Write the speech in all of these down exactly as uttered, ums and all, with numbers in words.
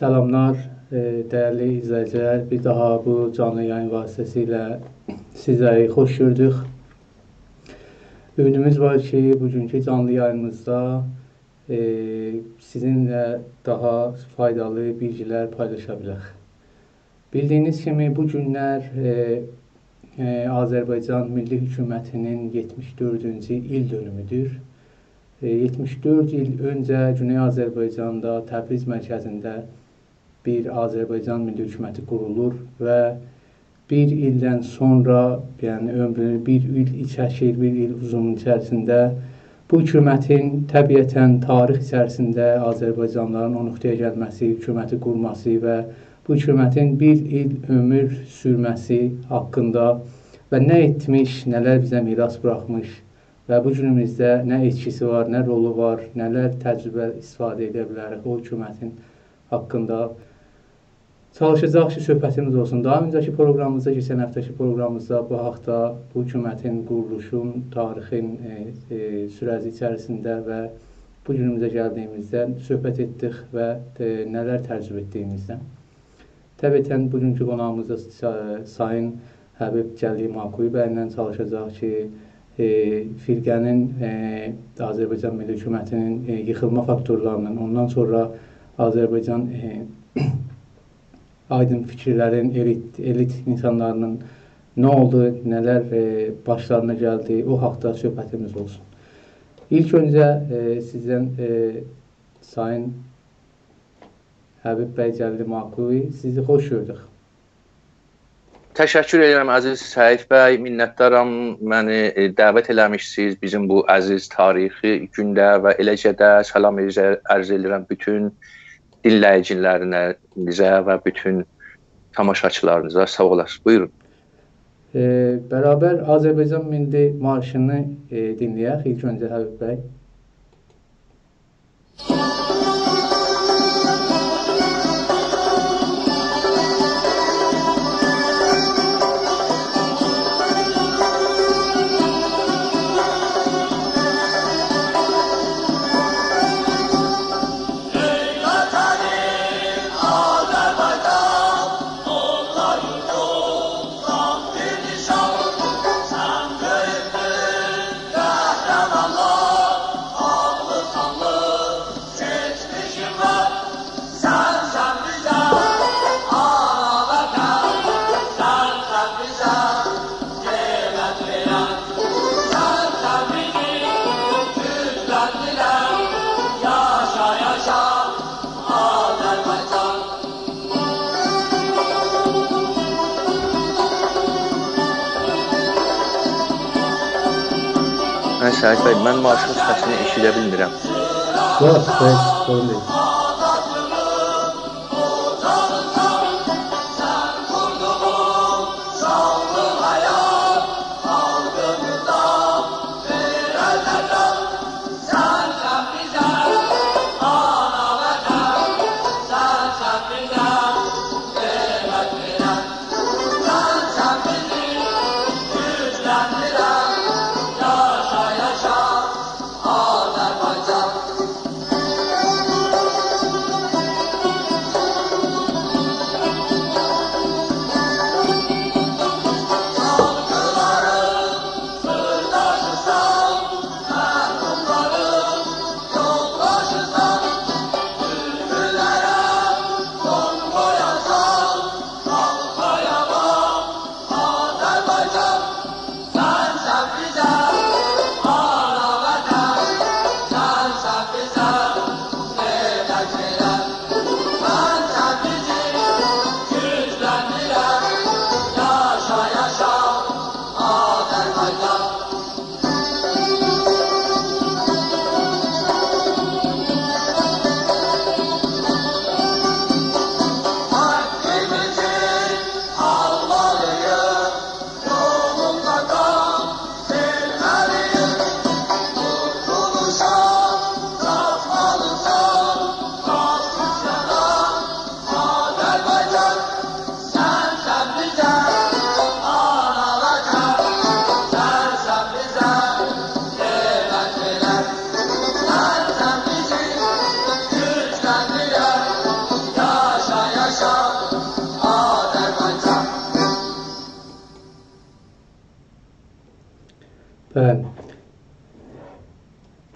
سلاملار، ائ، دیرلی ایزله‌ییجی‌لر. بیر داها بو جانلی یایین واسطه‌سیله سیزلری خوش گؤردوک. اومیدیمیز وار کی، بوگونکو جانلی یایینیمیزدا، ائ، سیزینله داها فایدالی بیلگی‌لر پایلاشا بیلک. بیلدیگینیز کیمی، بو گونلر، ائ، ائ، آذربایجان میللی حکومتی‌نین یئتمیش دؤردونجو ایل دؤنومودور. ائ، یئتمیش دؤرد ایل اؤنجه گونئی آذربایجاندا، تبریز مرکزینده بیر آذربایجان میللی حکومتی قورولور و بیر ایلدن سونرا، یعنی عؤمرونو بیر ایل چکیر، بیر ایل اوزونلوغو ایچریسینده بو حکومتین طبیعتاً تاریخ ایچریسینده آذربایجانلیلارین او نقطه‌یه گلمه‌سی، حکومتی قورماسی و بو حکومتین بیر ایل عؤمور سورمه‌سی حاقیندا و نه ائتمیش، نه‌لر بیزه میراث بوراخمیش و بو گونوموزده نه ائتکیسی وار، نه رولو وار، نه‌لر تجربه استفاده ائده بیلریک او حکومتین حاقیندا چالیشاجاق کی، صحبتیمیز اولسون. داها اؤنجه‌کی پروقرامیمیزدا، کئچن هفته‌کی پروقرامیمیزدا بو حاقدا، بو حکومتین قورولوشون، تاریخین، ائ، ائ، سوره‌جی ایچریسینده و بو گونوموزه گلدیگیمیزدن صحبت ائتدیک و، ائ، نه‌لر تجربه ائتدیگیمیزدن. طبیعتاً بوگونکو قوناغیمیز دا سا-، سایین حبیب جلیل ماکویی بی‌له چالیشاجاق کی، ائ، فرقه‌نین، ائ، آذربایجان میللی حکومتی‌نین، ائ، ییخیلما فاکتورلاریندان، اوندان سونرا آذربایجان، ائ، آیدین فیکیرلرین، ائلیت، ائلیت اینسانلاری‌نین نه اولدو، نه‌لر، ائ، باشلارینا گلدی، او حاقدا صحبتیمیز اولسون. ایلک اؤنجه، ائ، سیزدن، ائ، سایین حبیب بی جلیل ماکویی، سیزی خوش گؤردوک. تشکر ائدیرم، عزیز سعید بی، منتدارام. منی، ائ، دعوت ائله‌میشسینیز بیزیم بو عزیز تاریخی گونده و ائله‌جه ده سلام عرض، عرض ائدیرم بوتون دینله‌ییجی‌لرینیزه و بوتون تاماشاچیلاریمیزا. ساغ اولاسینیز. بویورون. ائ، برابر آذربایجان میللی مارشینی، ائ، دینله‌یک ایلک اؤنجه، حبیب بی. هه، سعید بی، من مارشین سسینی ائشیده بیلمیرم. یوخ، سس، سورون دئییل.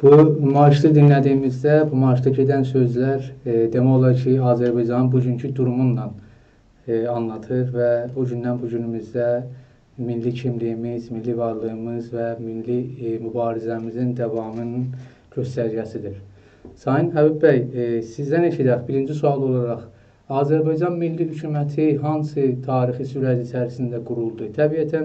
بو مارشی دینله‌دیییمیزده، بو مارشدا گئدن سؤزلر، ائ، دئمک اولار کی، آذربایجانین بوگونکو دورومونلا، ائ، آنلاتیر و او گوندن بو گونوموزده میللی کیملیییمیز، میللی وارلیغیمیز و میللی، ائ، موباریزه‌میزین داوامینین گؤسترگه‌سیدیر. سایین حبیب بی، ائ، سیزدن ائشیدک، بیرینجی سؤال اولاراق، آذربایجان میللی حکومتی هانسی تاریخی سورج ایچریسینده قورولدو؟ طبیعتاً،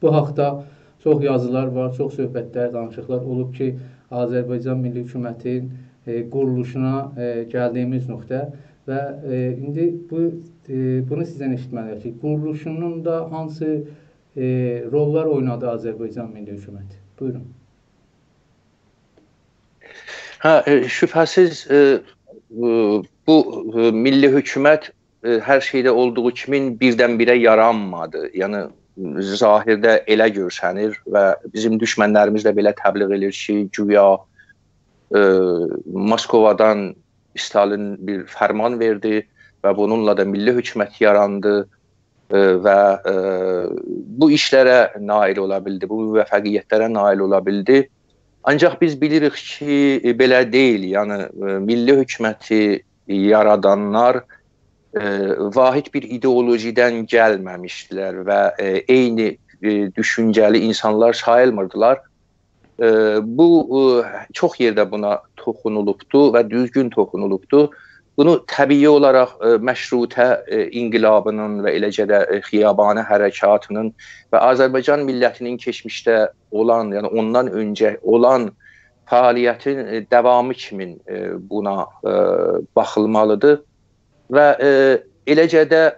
بو حاقدا چوخ یازیلار وار، چوخ صحبتلر، دانیشیقلار اولوب کی، آذربایجان میللی حکومتین، ائ، قورولوشونا، ائ، گلدیییمیز نقطه و، ائ، ایندی بو، ائ، بونو سیزدن ائشیتمه‌لی‌ییک کی، قورولوشونون دا هانسی، ائ، روللار اوینادی آذربایجان میللی حکومتی؟ بویورون. هه، ائ، شبهه‌سیز، ائ، ائ، بو، ائ، میللی حکومت، ائ، هر شئیده اولدوغو کیمی بیردن-بیره یارانمادی. یعنی، ظاهرده ائله گؤرسنیر و بیزیم دوشمنلریمیز ده بئله تبلیغ ائله‌ییر کی، گویا، ائ، موسکوادان استالین بیر فرمان وئردی و بونونلا دا میللی حکومت یاراندی. ائ، و، ائ، بو ایشلره نائل اولا بیلدی، بو موفقیتلره نائل اولا بیلدی. آنجاق بیز بیلیریک کی، ائ، بئله دئییل. یعنی، ائ، میللی حکومتی یارادانلار، ائ، واحد بیر ایدئولوژیدن گلمه‌میشدیلر و، ائ، عینی، ائ، دوشونجه‌لی اینسانلار ساییلمیردیلار. ائ، بو، ائ، چوخ یئرده بونا توخونولوبدو و دوزگون توخونولوبدو. بونو طبیعی اولاراق، ائ، مشروطه، ائ، انقلابینین و ائله‌جه ده، ائ، خیابانی حرکاتینین و آذربایجان میللتینین کئچمیشده اولان، یعنی اوندان اؤنجه اولان فعالیتین، ائ، داوامی کیمی، ائ، بونا، ائ، باخیلمالیدیر. و، ائ، ائله‌جه ده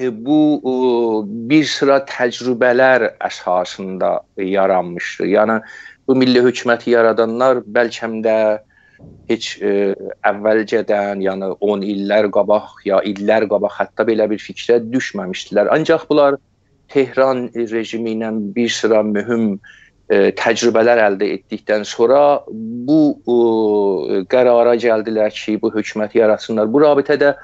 ائ، بو، ائ، بیر سیرا تجربه‌لر اساسیندا یارانمیشدی. یعنی، بو میللی حکومتی یارادانلار بلکه ده هئچ، ائ، اولجه‌دن، یعنی اون ایللر قاباق یا ایللر قاباق حتی بئله بیر فیکره دوشمه‌میشدیلر. آنجاق بونلار تهران رژیمی ایله بیر سیرا مهم، ائ، تجربه‌لر الده ائتدیکدن سونرا بو، ائ، قرارا گلدیلر کی، بو حکومتی یاراتسینلار. بو رابطه‌ده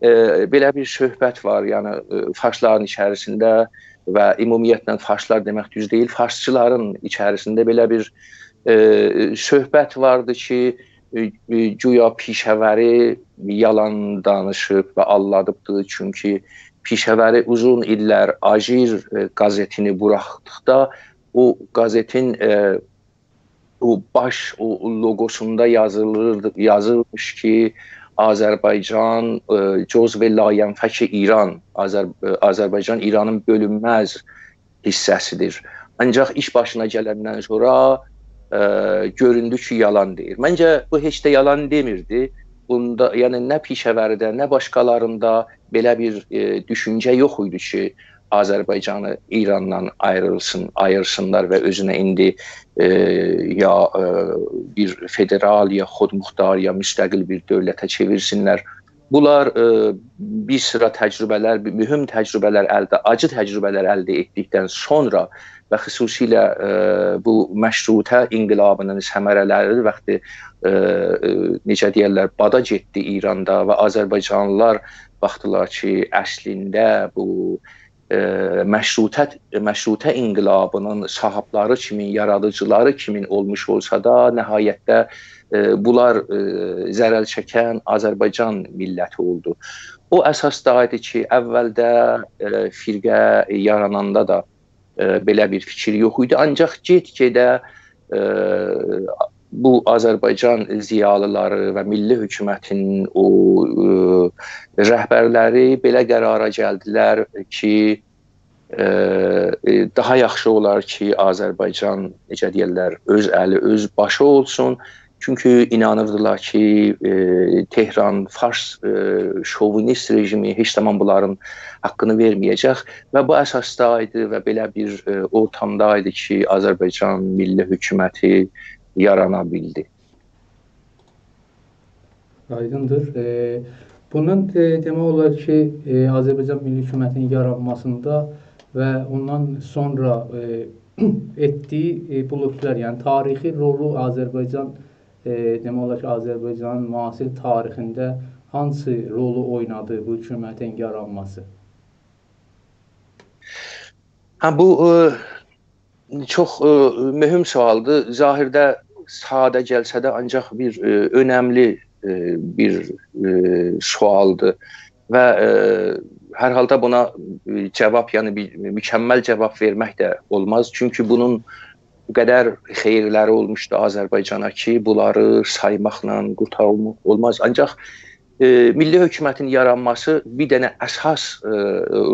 ائ، بئله بیر صحبت وار، یعنی، ائ، فارسلارین ایچریسینده و عمومیتله فارسلار دئمک دوز دئییل، فارسچیلارین ایچریسینده بئله بیر، ائ، صحبت واردی کی، ائ، ائ، گویا پیشه‌وری یالان دانیشیب و آللادیبدی. چونکی پیشه‌وری اوزون ایللر آژیر، ائ، قازئتینی بوراخدیقدا او قازئتین، ائ، او باش، او لوگوسوندا یازیلیردی، یازیرمیش کی، آذربایجان، ائ، جزو لاینفک ایران، آذر-، ائ، آذربایجان ایرانین بؤلونمز حیصه‌سیدیر. آنجاق ایش باشینا گلندن سونرا، ائ، گؤروندو کی، یالان دئییر. منجه، بو هئچ ده یالان دئمیردی. بوندا، یعنی، نه پیشه‌وریده، نه باشقالاریندا بئله بیر، ائ، دوشونجه یوخ ایدی کی، آذربایجانی ایراندان آیریلسین، آییرسینلار و اؤزونه ایندی، ائ، یا، ائ، بیر فدرال، یا خودمختار، یا مستقل بیر دؤولته چئویرسینلر. بونلار، ائ، بیر سیرا تجربه‌لر، بیر مهم تجربه‌لر الده، آجی تجربه‌لر الده ائتدیکدن سونرا و خصوصیله، ائ، بو مشروطه انقلابینین ثمره‌لری وقتی، ائ، ائ، نئجه دئیرلر، بادا گئتدی ایراندا و آذربایجانلیلار باخدیلار کی، اصلینده بو، ائ، مشروطه، مشروطه انقلابینین صاحیبلری کیمی، یارادیجیلاری کیمی اولموش اولسا دا، نهایتده، ائ، بونلار، ائ، ضرر چکن آذربایجان میللتی اولدو. او اساسدا ایدی کی، اولده، ائ، فرقه یاراناندا دا، ائ، بئله بیر فیکیر یوخ ایدی. آنجاق گئت-گئده، ائ، بو آذربایجان ضیالیلاری و میللی حکومتین او، ائ، رهبرلری بئله قرارا گلدیلر کی، ائ، ائ، داها یاخشی اولار کی، آذربایجان، نئجه دئیرلر، اؤز الی، اؤز باشی اولسون. چونکی اینانیردیلار کی، ائ، تهران فارس، ائ، شووینیست رژیمی هئچ زامان بونلارین حاققینی وئرمه‌یه‌جک و بو اساسدا ایدی و بئله بیر، ائ، اورتامدا ایدی کی، آذربایجان میللی حکومتی یارانا بیلدی. آیدیندیر. ائ، بوندان، ائ، دئمک اولار کی، ائ، آذربایجان میللی حکومتینین یارانماسیندا و اوندان سونرا، ائ، ائتدییی، ائ، بلوکلار، یعنی تاریخی رولو آذربایجان، ائ، دئمک اولار کی، آذربایجانین معاصر تاریخینده هانسی رولو اوینادی بو حکومتین یارانماسی؟ هه، بو، ائ، چوخ، ائ، مهم سؤالدیر. ظاهرده ساده گلسه ده، آنجاق بیر، ائ، اؤنملی، ائ، بیر، ائ، سؤالدیر. و، ائ، هر حالدا بونا، ائ، جواب، یعنی بیر مکمل جواب وئرمک ده اولماز. چونکی بونون بو قدر خئیرلری اولموشدو آذربایجانا کی، بونلاری سایماقلا قورتارماق اولماز. آنجاق، ائ، میللی حکومتین یارانماسی بیر دنه اساس، ائ،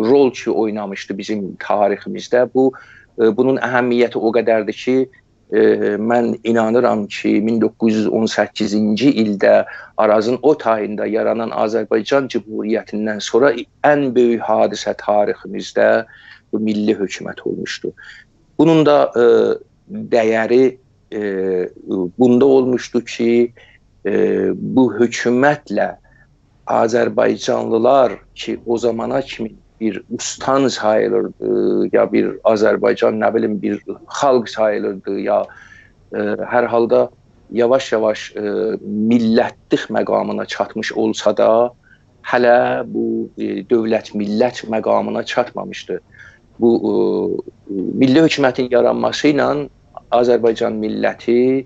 رول کی، اوینامیشدی بیزیم تاریخیمیزده. بو، ائ، بونون اهمیتی او قدردیر کی، ائ، من اینانیرام کی، مین دوققوز یوز اون سککیزینجی ایلده آرازین او تاییندا یارانان آذربایجان جمهوریتیندن سونرا ان بؤیوک حادثه تاریخیمیزده بو میللی حکومت اولموشدو. بونون دا، ائ، دَیَری، ائ، بوندا اولموشدو کی، ائ، بو حکومتله آذربایجانلیلار کی، او زامانا کیمی بیر اوستان ساییلیردی، یا بیر آذربایجان، نه بیلیم، بیر خالق ساییلیردی، یا، ائ، هر حالدا یاواش-یاواش، ائ، میللتلیک مقامینا چاتمیش اولسا دا، هله بو، ائ، دؤولت-میللت مقامینا چاتمامیشدی. بو، ائ، میللی حکومتین یارانماسی ایله آذربایجان میللتی،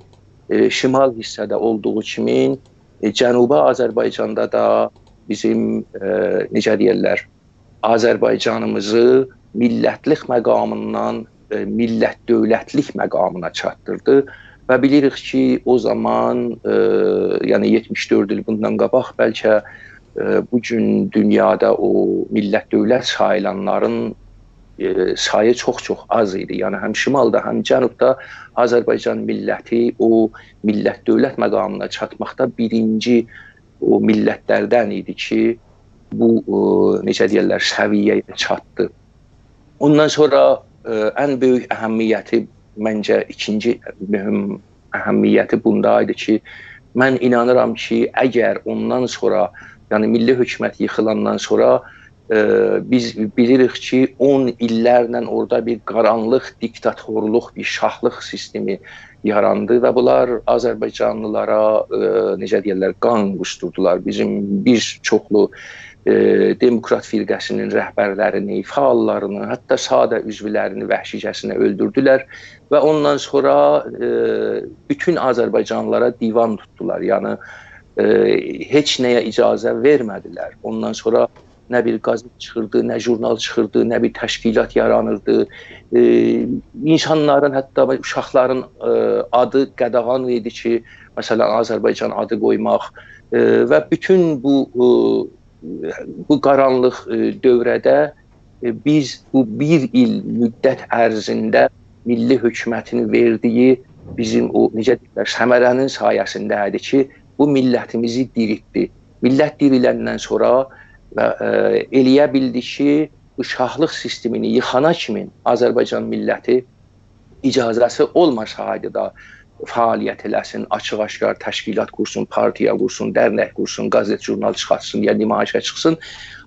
ائ، شمال حیصه‌ده اولدوغو کیمی، ائ، جنوبی آذربایجاندا دا بیزیم، ائ، نئجه دئیرلر، آذربایجانیمیزی میللتلیک مقامیندان، ائ، میللت دؤولتلیک مقامینا چاتدیردی. و بیلیریک کی، او زامان، ائ، یعنی یئتمیش دؤرد ایل بوندان قاباق بلکه، ائ، بو گون دونیادا او میللت دؤولت ساییلانلارین، ائ، سایی چوخ-چوخ آز ایدی. یعنی هم شمالدا، هم جنوبدا آذربایجان میللتی او میللت دؤولت مقامینا چاتماقدا بیرینجی او میللتلردن ایدی کی، بو، ائ، نئجه دئیرلر، سویه‌یه چاتدی. اوندان سونرا، ائ، ان بؤیوک اهمیتی، منجه، ایکینجی مهم اهمیتی بوندا ایدی کی، من اینانیرام کی، اگر اوندان سونرا، یعنی میللی حکومت ییخیلاندان سونرا، ائ، بیز بیلیریک کی، اون ایللرله اورادا بیر قارانلیق دیکتاتورلوق، بیر شاهلیق سیستمی یاراندی و بونلار آذربایجانلیلارا، ائ، نئجه دئیرلر، قان قوسدوردولار. بیزیم بیر چوخلو، ائ، دموکرات فرقه‌سینین رهبرلرینی، فعاللارینی، حتی ساده عضولرینی وحشیجه‌سینه اؤلدوردولر و اوندان سونرا، ائ، بوتون آذربایجانلیلارا دیوان توتدولار. یعنی، ائ، هئچ نه‌یه اجازه وئرمه‌دیلر. اوندان سونرا نه بیر قازئت چیخیردی، نه ژورنال چیخیردی، نه بیر تشکیلات یارانیردی. ائ، اینسانلارین، حتی اوشاقلارین، ائ، آدی قاداغان ایدی کی، مثلا، آذربایجان آدی قویماق. ائ، و بوتون بو، ائ، بو قارانلیق، ائ، دؤوره‌ده، ائ، بیز بو بیر ایل مدت عرضینده میللی حکومتین وئردیگی بیزیم او، نئجه دئییرلر، ثمره‌نین سایه‌سینده ایدی کی، بو میللتیمیزی دیریلتدی. میللت دیریلندن سونرا و، ائ، ائلیه بیلدی کی، بو شاهلیق سیستمینی ییخانا کیمی آذربایجان میللتی اجازه‌سی اولماسایدی دا فعالیت ائله‌سین، آچیق-آشکار تشکیلات قورسون، پارتیا قورسون، درنک قورسون، قازئت ژورنال چیخارتسین یا نمایشه چیخسین.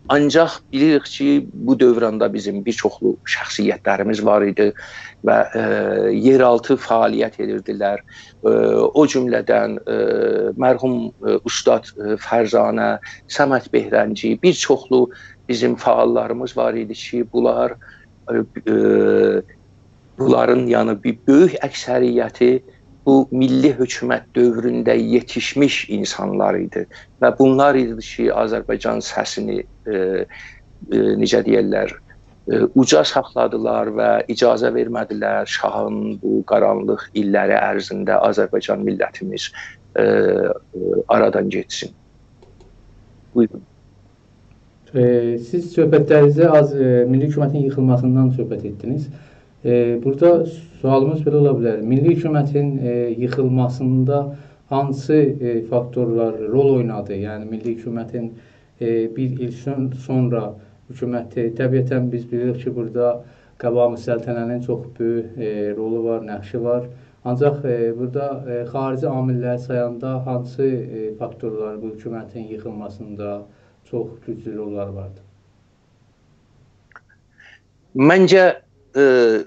آنجاق بیلیریک کی، بو دؤوراندا بیزیم بیر چوخلو شخصیتلریمیز وار ایدی و، ائ، یئرآلتی فعالیت ائدیردیلر. ائ، او جمله‌دن، ائ، مرحوم، ائ، اوستاد، ائ، فرزانه، صمد بهرنگی، بیر چوخلو بیزیم فعاللاریمیز وار ایدی کی، بونلار، ائ، ائ، بونلارین، یعنی، بیر بؤیوک اکثریتی بو میللی حکومت دؤورونده یئتیشمیش اینسانلار ایدی. و بونلار ایدی کی، آذربایجان سسینی، ائ، ائ، نئجه دئیرلر، ائ، اوجا ساخلادیلار و اجازه وئرمه‌دیلر شاهین بو قارانلیق ایللری عرضینده آذربایجان میللتیمیز، ائ، ائ، آرادان گئتسین. بویورون. ائ، سیز صحبتلرینیزده آز، ائ، میللی حکومتین ییخیلماسیندان صحبت ائتدینیز. ائ، بورادا سؤالیمیز بئله اولا بیلر. میللی حکومتین، ائ، ییخیلماسیندا هانسی، ائ، فاکتورلار رول اوینادی؟ یعنی، میللی حکومتین، ائ، بیر ایل سون-، سونرا حکومتی، طبیعتاً بیز بیلیریک کی، بورادا قوام‌السلطنه‌نین چوخ بؤیوک، ائ، رولو وار، نقشی وار. آنجاق، ائ، بورادا، ائ، خارجی عامل‌لری سایاندا هانسی، ائ، فاکتورلار بو حکومتین ییخیلماسیندا چوخ گوجلو روللار واردی؟ منجه، ائ،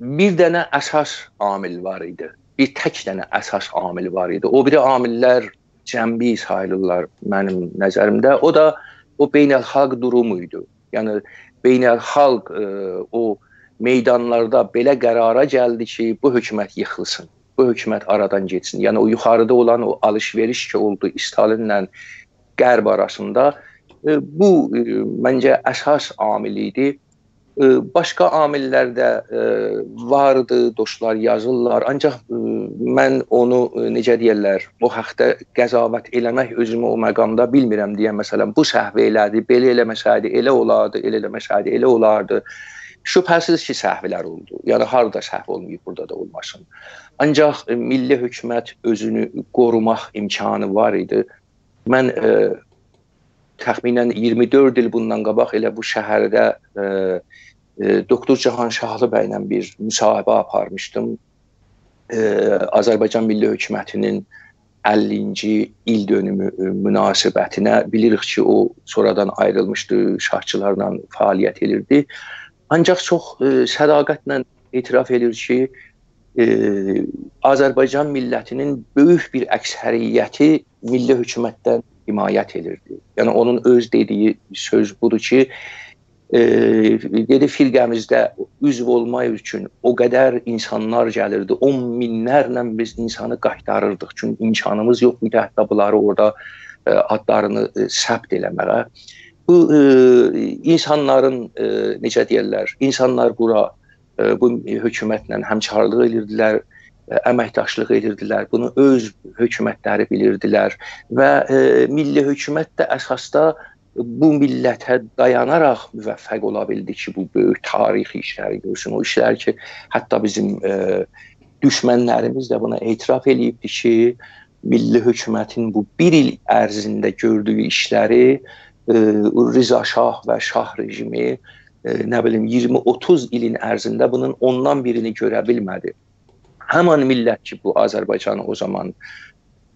بیر دنه اساس عامل وار ایدی. بیر تک دنه اساس عامل وار ایدی. او بیری عامل‌لر جنبی ساییلیرلار منیم نظریمده. او دا او بین‌الخالق دورومو ایدی. یعنی، بین‌الخالق، ائ، او میدانلاردا بئله قرارا گلدی کی، بو حکومت ییخیلسین، بو حکومت آرادان گئتسین. یعنی او یوخاریدا اولان او آلیش-وئریش کی اولدو استالینله غرب آراسیندا، ائ، بو، ائ، منجه اساس عامل ایدی. ائ، باشقا عامل‌لر ده، ائ، واردی، دوستلار یازیرلار. آنجاق، ائ، من اونو، ائ، نئجه دئیرلر، او حاقدا قضاوت ائله‌مک اؤزومو او مقامدا بیلمیرم دئیم، مثلا، بو سهوی ائله‌دی، بئله ائله‌مه‌سه‌یدی، ائله اولاردی، ائله ائله‌مه‌سه‌یدی، ائله اولاردی. شبهه‌سیز کی، سهولر اولدو. یعنی، هاردا سهو اولماییب، بورادا دا اولماسین. آنجاق، ائ، میللی حکومت اؤزونو قوروماق امکانی وار ایدی. من، ائ، تخمیناً اییرمی دؤرد ایل بوندان قاباق ائله بو شهرده، ائ، ائ، دوکتور جهانشاهلی بی‌له بیر مصاحبه آپارمیشدیم. ائ، آذربایجان میللی حکومتی‌نین اللینجی ایل دؤنومو، ائ، مناسبتینه. بیلیریک کی، او سونرادان آیریلمیشدی، شاهچیلارلا فعالیت ائدیردی. آنجاق چوخ، ائ، صداقتله اعتراف ائدیر کی، ائ، آذربایجان میللتی‌نین بؤیوک بیر اکثریتی میللی حکومتدن حمایت ائدیردی. یعنی، اونون اؤز دئدیگی سؤز بودور کی، ائ، دئدی، فرقه‌میزده عضو اولماق اوچون او قدر اینسانلار گلیردی، اون مینلرله بیز اینسانی قایتاریردیق. چونکی امکانیمیز یوخ ایدی، حتی بونلاری اورادا، ائ، آدلارینی، ائ، ثبت ائله‌مه‌یه. بو، ائ، اینسانلارین، ائ، نئجه دئیرلر، اینسانلار بورا، ائ، بو حکومتله همکارلیق ائدیردیلر، ائ، امکداشلیق ائدیردیلر. بونو اؤز حکومتلری بیلیردیلر و، ائ، میللی حکومت ده اساسدا بو میللته دایاناراق موفق اولا بیلدی کی، بو بؤیوک تاریخی ایشلری گؤرسون. او ایشلر کی، حتی بیزیم، ائ، دوشمنلریمیز ده بونا اعتراف ائله‌ییبدی کی، میللی حکومتین بو بیر ایل عرضینده گؤردویو ایشلری، ائ، رضا شاه و شاه رژیمی، ائ، نه بیلیم، اییرمی اوتوز ایلین عرضینده بونون اوندان بیرینی گؤره بیلمه‌دی. همان میللت کی، بو آذربایجانی او زامان،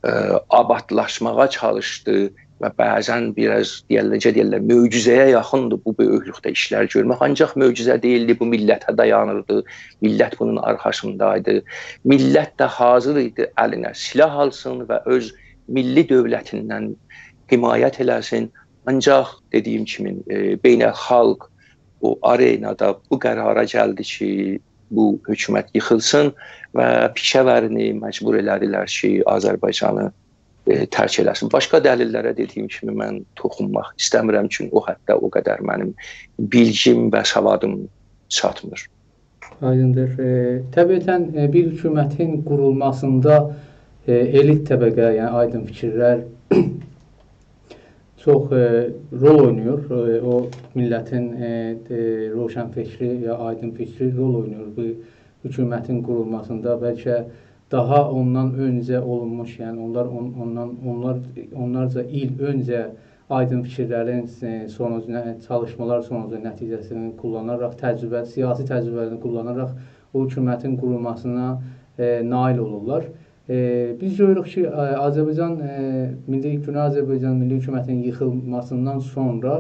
ائ، آبادلاشماغا چالیشدی و بعضاً بیر آز، دئیرلر، نئجه دئیرلر، معجزه‌یه یاخیندیر بو بؤیوکلوکده ایشلر گؤرمک. آنجاق معجزه دئییلدی، بو میللته دایانیردی، میللت بونون آرخاسیندایدی. میللت ده حاضیر ایدی الینه سلاح آلسین و اؤز میللی دؤولتیندن حمایت ائله‌سین. آنجاق، دئدیگیم کیمی، ائ، بین‌الخالق او آرئنادا بو قرارا گلدی کی، بو حکومت ییخیلسین و پیشه‌وری‌نی مجبور ائله‌دیلر کی، آذربایجانی، ائ، ترک ائله‌سین. باشقا دلیل‌لره، دئدیگیم کیمی، من توخونماق ایسته‌میرم، چونکی او حدده او قدر منیم بیلگیم و سوادیم چاتمیر. آیدیندیر. ائ، طبیعتاً، ائ، بیر حکومتین قورولماسیندا، ائ، ائلیت طبقه، یعنی آیدین فیکیرلر چوخ، ائ، رول اویناییر. ائ، او میللتین، ائ، ائ، روشنفکری یا آیدین فیکری رول اویناییر بو حکومتین قورولماسیندا. بلکه داها اوندان اؤنجه اولونموش، یعنی اونلار اون-، اوندان، اونلار، اونلارجا ایل اؤنجه آیدین فیکیرلرین، ائ، سونوجو، نه-، چالیشمالار سونوجو نتیجه‌سینی قوللاناراق، تجربه، سیاسی تجربه‌لرینی قوللاناراق او حکومتین قورولماسینا، ائ، نایل اولورلار. ائ، بیز گؤروروک کی، ائ، آذربایجان، ائ، میللی، گونئی آذربایجان میللی حکومتینین ییخیلماسیندان سونرا،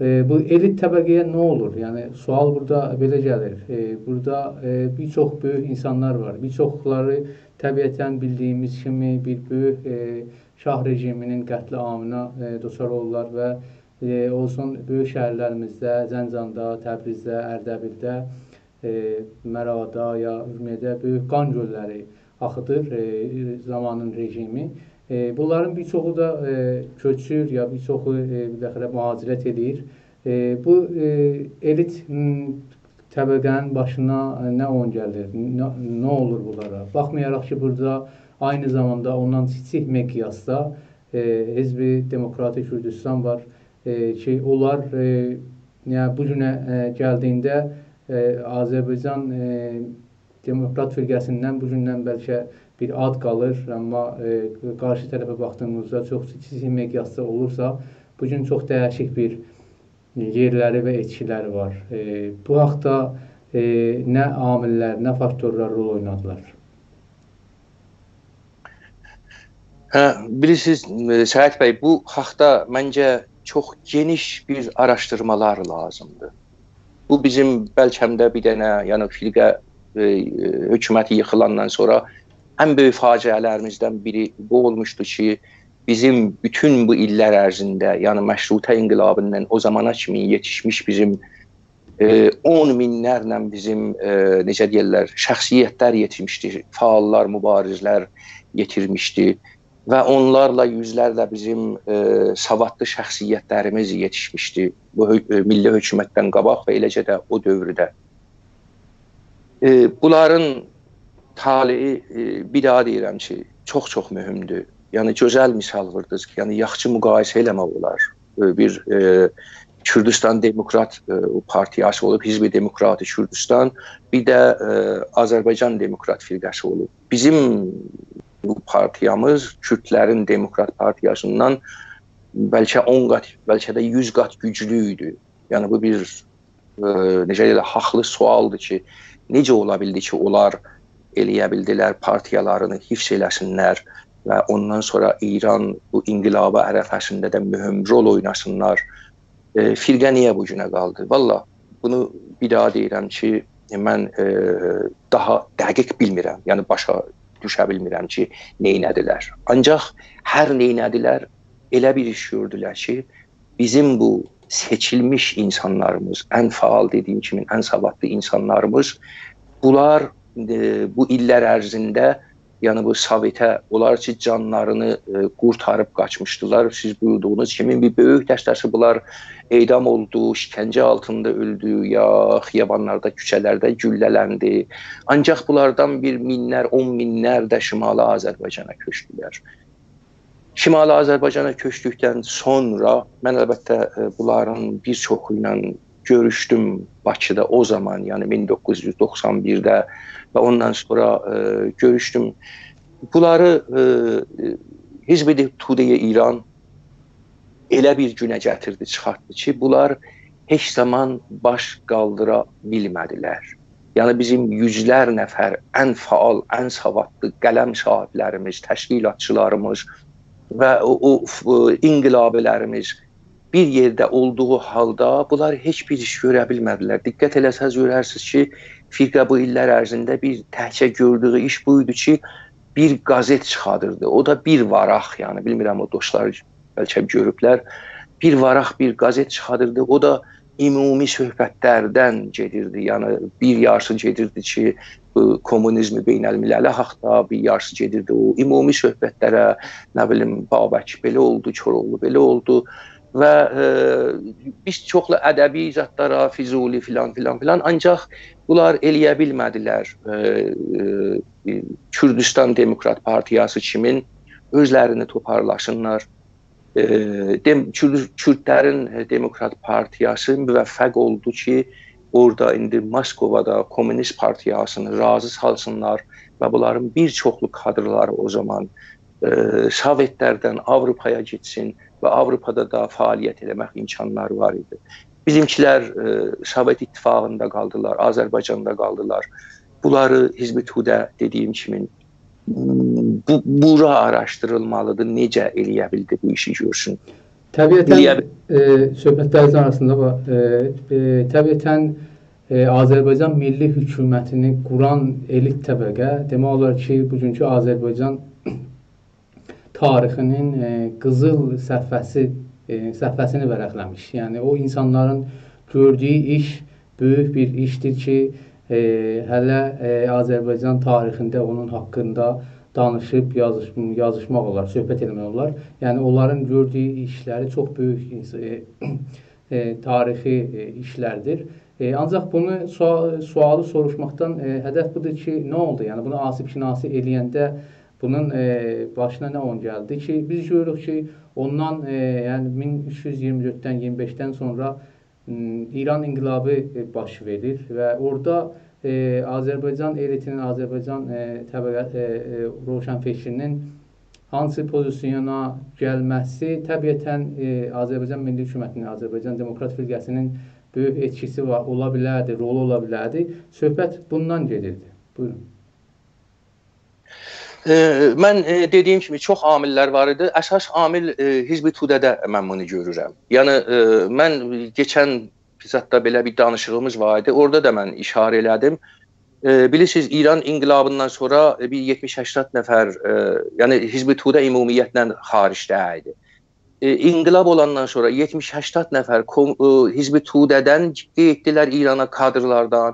ائ، بو ائلیت طبقه‌یه نه اولور؟ یعنی، سؤال بورادا بئله گلیر. ائ، بورادا، ائ، بیر چوخ بؤیوک اینسانلار وار. بیر چوخلاری طبیعتاً بیلدیگیمیز کیمی بیر بؤیوک، ائ، شاه رژیمی‌نین قتل‌عامینا، ائ، دچار اولورلار و، ائ، اولسون بؤیوک شهرلریمیزده، زنجاندا، تبریزده، اردبیلده، ائ، مراغادا یا اورمیه‌ده بؤیوک قان گؤللری آخیدیر، ائ، زامانین رژیمی. ائ، بونلارین بیر چوخو دا، ائ، کؤچور یا بیر چوخو، ائ، بالاخره مهاجرت ائدیر. ائ، بو، ائ، ائلیت، م، طبقه‌نین باشینا، ائ، نه اویون گلیر، نه، نه اولور بونلارا؟ باخمایاراق کی، بورادا عینی زاماندا اوندان کیچیک مقیاسدا، ائ، حزب دموکرات کوردستان وار، ائ، کی، اونلار، ائ، یعنی بو گونه، ائ، گلدیگینده، ائ، آذربایجان، ائ، دموکرات فرقه‌سیندن بو گوندن بلکه بیر آد قالیر، آمما، ائ، قارشی طرفه باخدیغیمیزدا چوخ کیچیک مقیاسدا اولورسا، بو گون چوخ دییشیک بیر یئرلری و ائتکیلری وار. ائ، بو حاقدا، ائ، نه عامل‌لر، نه فاکتورلار رول اوینادیلار؟ هه، بیلیرسینیز، ائ، سعید بی، بو حاقدا منجه چوخ گئنیش بیر آراشدیرمالار لازیمدیر. بو بیزیم بلکه ده بیر دنه، یعنی فرقه، ائ، ائ، حکومتی ییخیلاندان سونرا ان بؤیوک فاجعه‌لریمیزدن بیری بو اولموشدو کی، بیزیم بوتون بو ایللر عرضینده، یعنی مشروطه انقلابیندان او زامانا کیمی یئتیشمیش بیزیم ائ، اون مینلرله بیزیم، ائ، نئجه دئیرلر، شخصیتلر یئتیرمیشدی، فعاللار، مبارزلر یئتیرمیشدی و اونلارلا، یوزلرله بیزیم، ائ، سوادلی شخصیتلریمیز یئتیشمیشدی بو حؤ-، ائ، میللی حکومتدن قاباق و ائله‌جه ده او دؤورده. ائ، بونلارین طالعی، ائ، بیر داها دئییرم کی، چوخ-چوخ مهمدور. یعنی، گؤزل مثال ووردونوز کی، یعنی، یاخشی مقایسه ائله‌مک اولار. ائ، بیر، ائ، کوردوستان دموکرات، ائ، پارتیاسی اولوب، حزب دموکرات کوردوستان، بیر ده، ائ، آذربایجان دموکرات فرقه‌سی اولوب. بیزیم بو پارتیامیز کوردلرین دموکرات پارتیاسیندان بلکه اون قات، بلکه ده یوز قات گوجلو ایدی. یعنی، بو بیر، ائ، نئجه دئیرلر، حاقلی سؤالدیر کی، نئجه اولا بیلدی کی، اونلار ائله‌یه بیلدیلر پارتیالارینی حفظ ائله‌سینلر و اوندان سونرا ایران بو انقلابی عرفه‌سینده ده مهم رول اویناسینلار. ائ، فرقه نییه بو گونه قالدی؟ والله، بونو بیر داها دئییرم کی، من، ائ، داها دقیق بیلمیرم، یعنی باشا دوشه بیلمیرم کی، نئینه‌دیلر. آنجاق هر نئینه‌دیلر، ائله بیر ایش گؤردولر کی، بیزیم بو سئچیلمیش اینسانلاریمیز، ان فعال، دئدیییم کیمی، ان سوادلی اینسانلاریمیز، بونلار، ائ، بو ایللر عرضینده، یعنی بو سووئته، اونلار کی، جانلارینی، ائ، قورتاریب قاچمیشدیلار. سیز بویوردوغونوز کیمی، بیر بؤیوک دسته‌سی بونلار اعدام اولدو، شکنجه آلتیندا اؤلدو، یا خیابانلاردا، کوچه‌لرده گولله‌لندی. آنجاق بونلاردان بیر مینلر، اون مینلر ده شمالی آذربایجانا کؤچدولر. شمالی آذربایجانا کؤچدوکدن سونرا من، البته، ائ، بونلارین بیر چوخو ایله گؤروشدوم باکیدا او زامان، یعنی مین دوققوز یوز دوخسان بیرده و اوندان سونرا، ائ، گؤروشدوم. بونلاری، ائ، حزب توده ایران ائله بیر گونه گتیردی، چیخارتدی کی، بونلار هئچ زامان باش قالدیرا بیلمه‌دیلر. یعنی بیزیم یوزلر نفر ان فعال، ان سوادلی قلم صاحیبلریمیز، تشکیلاتچیلاریمیز و او، او، او انقلابیلریمیز بیر یئرده اولدوغو حالدا بونلار هئچ بیر ایش گؤره بیلمه‌دیلر. دقت ائله‌سز گؤررسینیز کی، فرقه بو ایللر عرضینده بیر تکجه گؤردویو ایش بو ایدی کی، بیر قازئت چیخادیردی. او دا بیر واراق، یعنی بیلمیرم او دوستلار بلکه گؤروبلر. بیر واراق، بیر قازئت چیخادیردی. او دا عمومی صحبتلردن گئدیردی. یعنی بیر یاریسی گئدیردی کی، بو کومونیزم بین‌المللی حاقدا، بیر یاریسی گئدیردی او عمومی صحبتلره، نه بیلیم، بابک بئله اولدو، کوراوغلو بئله اولدو و، ائ، بیر چوخلو ادبی زادلارا، فضولی فلان، فلان، فلان. آنجاق بونلار ائله‌یه بیلمه‌دیلر، ائ، ائ، کوردوستان دموکرات پارتیاسی کیمین اؤزلرینی توپارلاشینلار. ائ، دئم-، کورد-، کوردلرین، ائ، دموکرات پارتیاسی موفق اولدو کی، اورادا ایندی موسکووادا کومونیست پارتیاسینی راضی سالسینلار و بونلارین بیر چوخلو کادرلاری او زامان، ائ، سووئتلردن آوروپایا گئتسین و آوروپادا دا فعالیت ائله‌مک امکانلاری وار ایدی. بیزیمکیلر، ائ، سووئت اتفاقیندا قالدیلار، آذربایجاندا قالدیلار. بونلاری حزب توده، دئدیییم کیمی، بو، بورا آراشدیریلمالیدیر، نئجه ائله‌یه بیلدی بو ایشی گؤرسون؟ طبیعتاً، ائله‌یه بی- ائ، صحبتلرینیزین آراسیندا وار. ائ، ائ، طبیعتاً، ائ، آذربایجان میللی حکومتینی قوران ائلیت طبقه، دئمک اولار کی، بوگونکو آذربایجان تاریخینین، ائ، قیزیل صفحه‌سی، ائ، صفحه‌سینی ورقله‌میش. یعنی، او اینسانلارین گؤردویو ایش بؤیوک بیر ایشدیر کی، ائ، هله، ائ، آذربایجان تاریخینده اونون حاقیندا دانیشیب یازیش-، یازیشماق اولار، صحبت ائله‌مک اولار. یعنی، اونلارین گؤردویو ایشلری چوخ بؤیوک اینس-، ائ، ائ، تاریخی، ائ، ایشلردیر. ائ، آنجاق بونو سو-، سؤالی سوروشماقدان، ائ، هدف بودور کی، نه اولدو؟ یعنی، بونو آسیب شناسی ائله‌ینده بونون، ائ، باشینا نه اویون گلدی کی، بیز گؤروروک کی، اوندان، ائ، یعنی، مین اوچ یوز اییرمی دؤرددن، اییرمی بئشدن سونرا، م، ایران انقلابی، ائ، باش وئریر و اورادا، ائ، آذربایجان ائلیتینین، آذربایجان، ائ، طبقه، ائ، ائ، روشنفکرینین هانسی پوزیسیونا گلمه‌سی طبیعتاً، ائ، آذربایجان میللی حکومتینین، آذربایجان دموکرات فرقه‌سینین بؤیوک ائتکیسی وار، اولا بیلردی، رولو اولا بیلردی. صحبت بوندان گئدیردی. بویورون. ائ، من، ائ، دئدیییم کیمی، چوخ عامل‌لر وار ایدی. اساس عامل، ائ، حزب توده‌ده من بونو گؤرورم. یعنی، ائ، من کئچن زاددا بئله بیر دانیشیغیمیز وار ایدی. اورادا دا من ایشاره ائله‌دیم. ائ، بیلیرسینیز، ایران انقلابیندان سونرا، ائ، بیر یئتمیش هشتاد نفر، ائ، یعنی حزب توده عمومیتله خارجده ایدی. ائ، انقلاب اولاندان سونرا یئتمیش هشتاد نفر کون-، ائ، حزب توده‌دن گئتدیلر ایرانا کادرلاردان.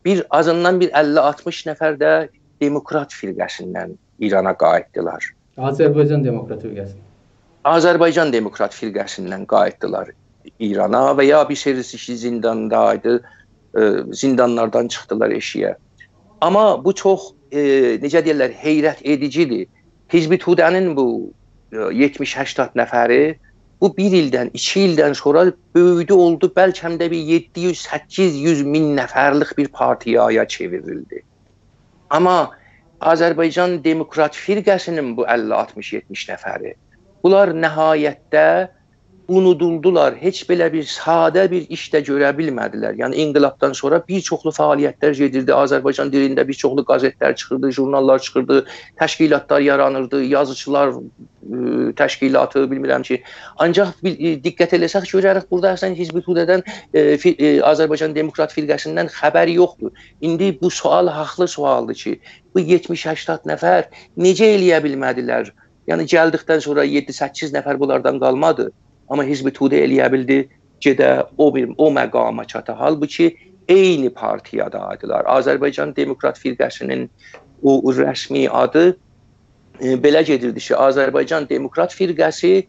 بیر، آزیندان بیر اللی آلتمیش نفر ده دموکرات فرقه‌سیندن ایرانا قاییتدیلار. آذربایجان دموکرات فرقه‌سی. آذربایجان دموکرات فرقه‌سیندن قاییتدیلار ایرانا و یا بیر سریسی کی، زینداندایدی، ائ، زیندانلاردان چیخدیلار ائشیگه. آمما بو چوخ، ائ، نئجه دئیرلر، حیرت ائدیجی‌دیر. حزب توده‌نین بو، ائ، یئتمیش هشتاد نفری بو بیر ایلدن، ایکی ایلدن سونرا بؤیودو، اولدو، بلکه ده بیر یئددی یوز، سککیز یوز مین نفرلیک بیر پارتیایا چئوریلدی. آمما آذربایجان دموکرات فرقه‌سی‌نین بو اللی، آلتمیش، یئتمیش نفری، بونلار نهایتده اونودولدولار. هئچ بئله بیر ساده بیر ایش ده گؤره بیلمه‌دیلر. یعنی، انقلابدان سونرا بیر چوخلو فعالیت‌لر گئدیردی. آذربایجان دیلینده بیر چوخلو قزئت‌لر چیخیردی، ژورنال‌لار چیخیردی، تشکیلات‌لار یارانیردی، یازیچیلار، ائ، تشکیلاتی، بیلمیرم کی. آنجاق بیر، ائ، دقت ائله‌سک گؤرریک، بورادا اصلاً حزب توده‌دن، ائ، فی-، ائ، آذربایجان دموکرات فرقه‌سیندن خبر یوخدور. ایندی بو سؤال حاقلی سؤالدیر کی، بو یئتمیش هشتاد نفر نئجه ائلیه بیلمه‌دیلر؟ یعنی، گلدیکدن سونرا یئددی سککیز نفر بونلاردان قالمادی. آمما حزب توده ائلیه بیلدی، گئده او بیر، او مقاما چاتا. حالبوکی عینی پارتیادایدیلار. آذربایجان دموکرات فرقه‌سی‌نین او رسمی آدی، ائ، بئله گئدیردی کی، آذربایجان دموکرات فرقه‌سی،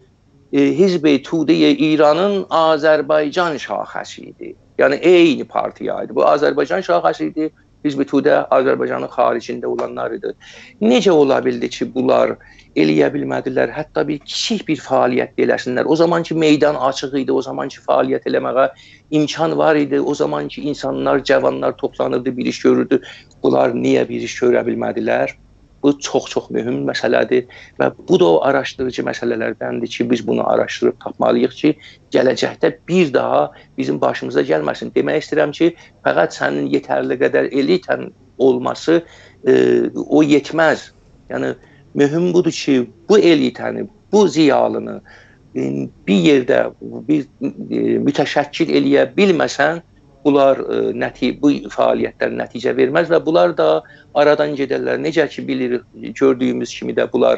ائ، حزب توده ایرانین آذربایجان شاخه‌سی ایدی. یعنی، عینی پارتیا ایدی. بو آذربایجان شاخه‌سی ایدی. حزب توده آذربایجانین خاریجینده اولانلار ایدی. نئجه اولا بیلدی کی، بونلار ائلیه بیلمه‌دیلر، حتی بیر کیچیک بیر فعالیت ده ائله‌سینلر؟ او زامان کی، میدان آچیق ایدی، او زامان کی، فعالیت ائله‌مه‌یه امکان وار ایدی، او زامان کی، اینسانلار، جاوانلار توپلانیردی، بیر ایش گؤروردو. بونلار نییه بیر ایش گؤره بیلمه‌دیلر؟ بو چوخ-چوخ مهم مسئله‌دیر و بو دا او آراشدیریجی مسئله‌لردندیر کی، بیز بونو آراشدیریب تاپمالی‌ییق کی، گله‌جکده بیر داها بیزیم باشیمیزا گلمه‌سین. دئمک ایسته‌ییرم کی، فقط سنین یئترلی قدر الیتن اولماسی، ائ، او یئتمز. یعنی، مهم بودور کی، بو الیته‌نی، بو ضیالینی، ائ، بیر یئرده بیر، ائ، متشکل ائلیه بیلمه‌سن، بونلار، ائ، نتی-، بو فعالیت‌لر نتیجه وئرمز و بونلار دا آرادان گئدرلر. نئجه کی، بیلیریک، گؤردویوموز کیمی ده بونلار،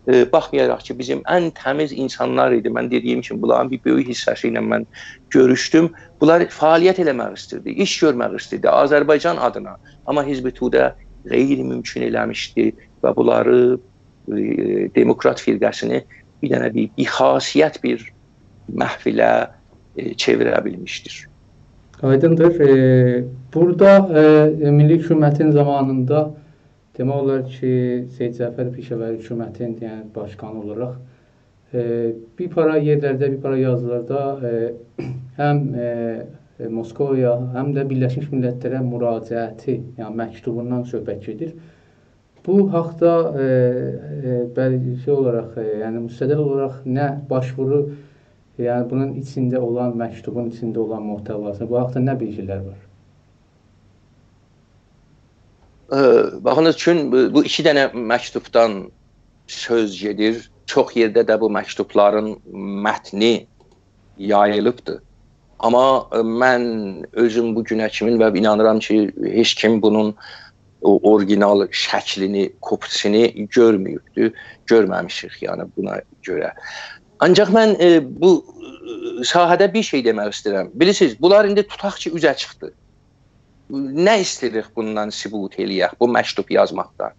ائ، باخمایاراق کی، بیزیم ان تمیز اینسانلار ایدی. من دئدیییم کیمی، بونلارین بیر بؤیوک حیصه‌سی ایله من گؤروشدوم. بونلار فعالیت ائله‌مک ایستیردی، ایش گؤرمک ایستیردی آذربایجان آدینا. آمما حزب توده غیر ممکن ائله‌میشدی و بونلاری، ائ، دموکرات فرقه‌سینی بیر دنه بیر بی‌خاصیت بیر محفله، ائ، چئویره بیلمیشدیر. آیدیندیر. ائ، بورادا، ائ، میللی حکومتین زامانیندا دئمک اولار کی، سید جعفر پیشه‌وری حکومتین، یعنی، باشقانی اولاراق، ائ، بیر پارا یئرلرده، بیر پارا یازیلاردا، ائ، هم، ائ، ائ، موسکوایا، هم ده بیرلشمیش میللت‌لره مراجعتی، یعنی مکتوبوندان صحبت گئدیر. بو حاقدا، ائ، ائ، بلی، شئی اولاراق، ائ، یعنی مستدل اولاراق نه باشوورو، یعنی بونون ایچینده اولان، مکتوبون ایچینده اولان محتواسی، بو حاقدا نه بیلگیلر وار؟ ائ، باخینیز، چون بو، بو ایکی دنه مکتوبدان سؤز گئدیر. چوخ یئرده ده بو مکتوبلارین متنی یاییلیبدیر. آمما، ائ، من اؤزوم بو گونه کیمین و اینانیرام کی، هئچ کیم بونون او اورگینال شکلینی، کپی‌سینی گؤرمه‌ییبدیر، گؤرمه‌میشیک، یعنی، بونا گؤره. آنجاق من، ائ، بو، ائ، ساحه‌ده بیر شئی دئمک ایسته‌ییرم. بیلیرسینیز، بونلار ایندی توتاق کی، اوزه چیخدی. نه ایسته‌ییریک بوندان ثبوت ائله‌یک، بو مکتوب یازماقدان؟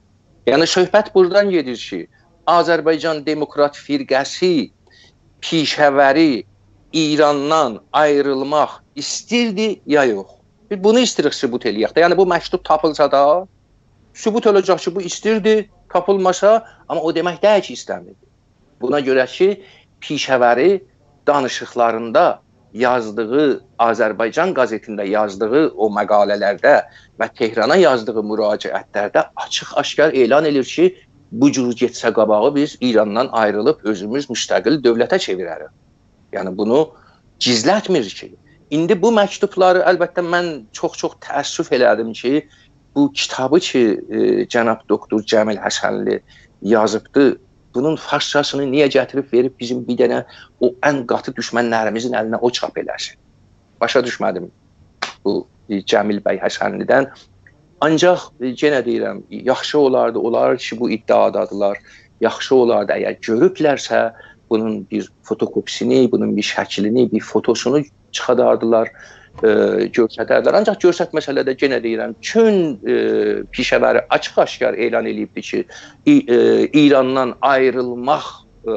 یعنی، صحبت بورادان گئدیر کی، آذربایجان دموکرات فرقه‌سی پیشه‌وری ایراندان آیریلماق ایستیردی، یا یوخ؟ بیز بونو ایسته‌ییریک ثبوت ائله‌یک ده. یعنی، بو مکتوب تاپیلسا دا، ثبوت اولاجاق کی، بو ایستیردی، تاپیلماسا، آمما او دئمک دئییل کی، ایسته‌میردی. بونا گؤره کی، پیشه‌وری دانیشیقلاریندا یازدیغی، آذربایجان قزئتینده یازدیغی او مقاله‌لرده و تهرانا یازدیغی مراجعت‌لرده آچیق-آشکار اعلان ائدیر کی، بو جور گئتسه قاباغی بیز ایراندان آیریلیب اؤزوموز مستقل دؤولته چئویرریک. یعنی، بونو گیزلتمیر کی. ایندی بو مکتوبلاری، البته، من چوخ-چوخ تأسف ائله‌دیم کی، بو کیتابی کی، ائ، جناب دوکتور جمیل حسنلی یازیبدی، بونون فارسجاسینی نییه گتیریب وئریب بیزیم بیر دنه او ان قاتی دوشمنلریمیزین الینه او چاپ ائله‌سین؟ باشا دوشمه‌دیم بو، ائ، جمیل بی حسنلی‌دن. آنجاق، ائ، یئنه دئییرم، یاخشی اولاردی، اولار کی، بو ادعادادیلار. یاخشی اولاردی، اگر گؤروبلرسه، بونون بیر فوتوکوپی‌سینی، بونون بیر شکلینی، بیر فوتوسونو چیخاداردیلار، ائ، گؤرسدردیلر. آنجاق گؤرستمه‌سه‌لر ده، یئنه دئییرم، بوتون، ائ، پیشه‌وری آچیق-آشکار اعلان ائله‌ییبدی کی، ای-، ائ، ایراندان آیریلماق، ائ،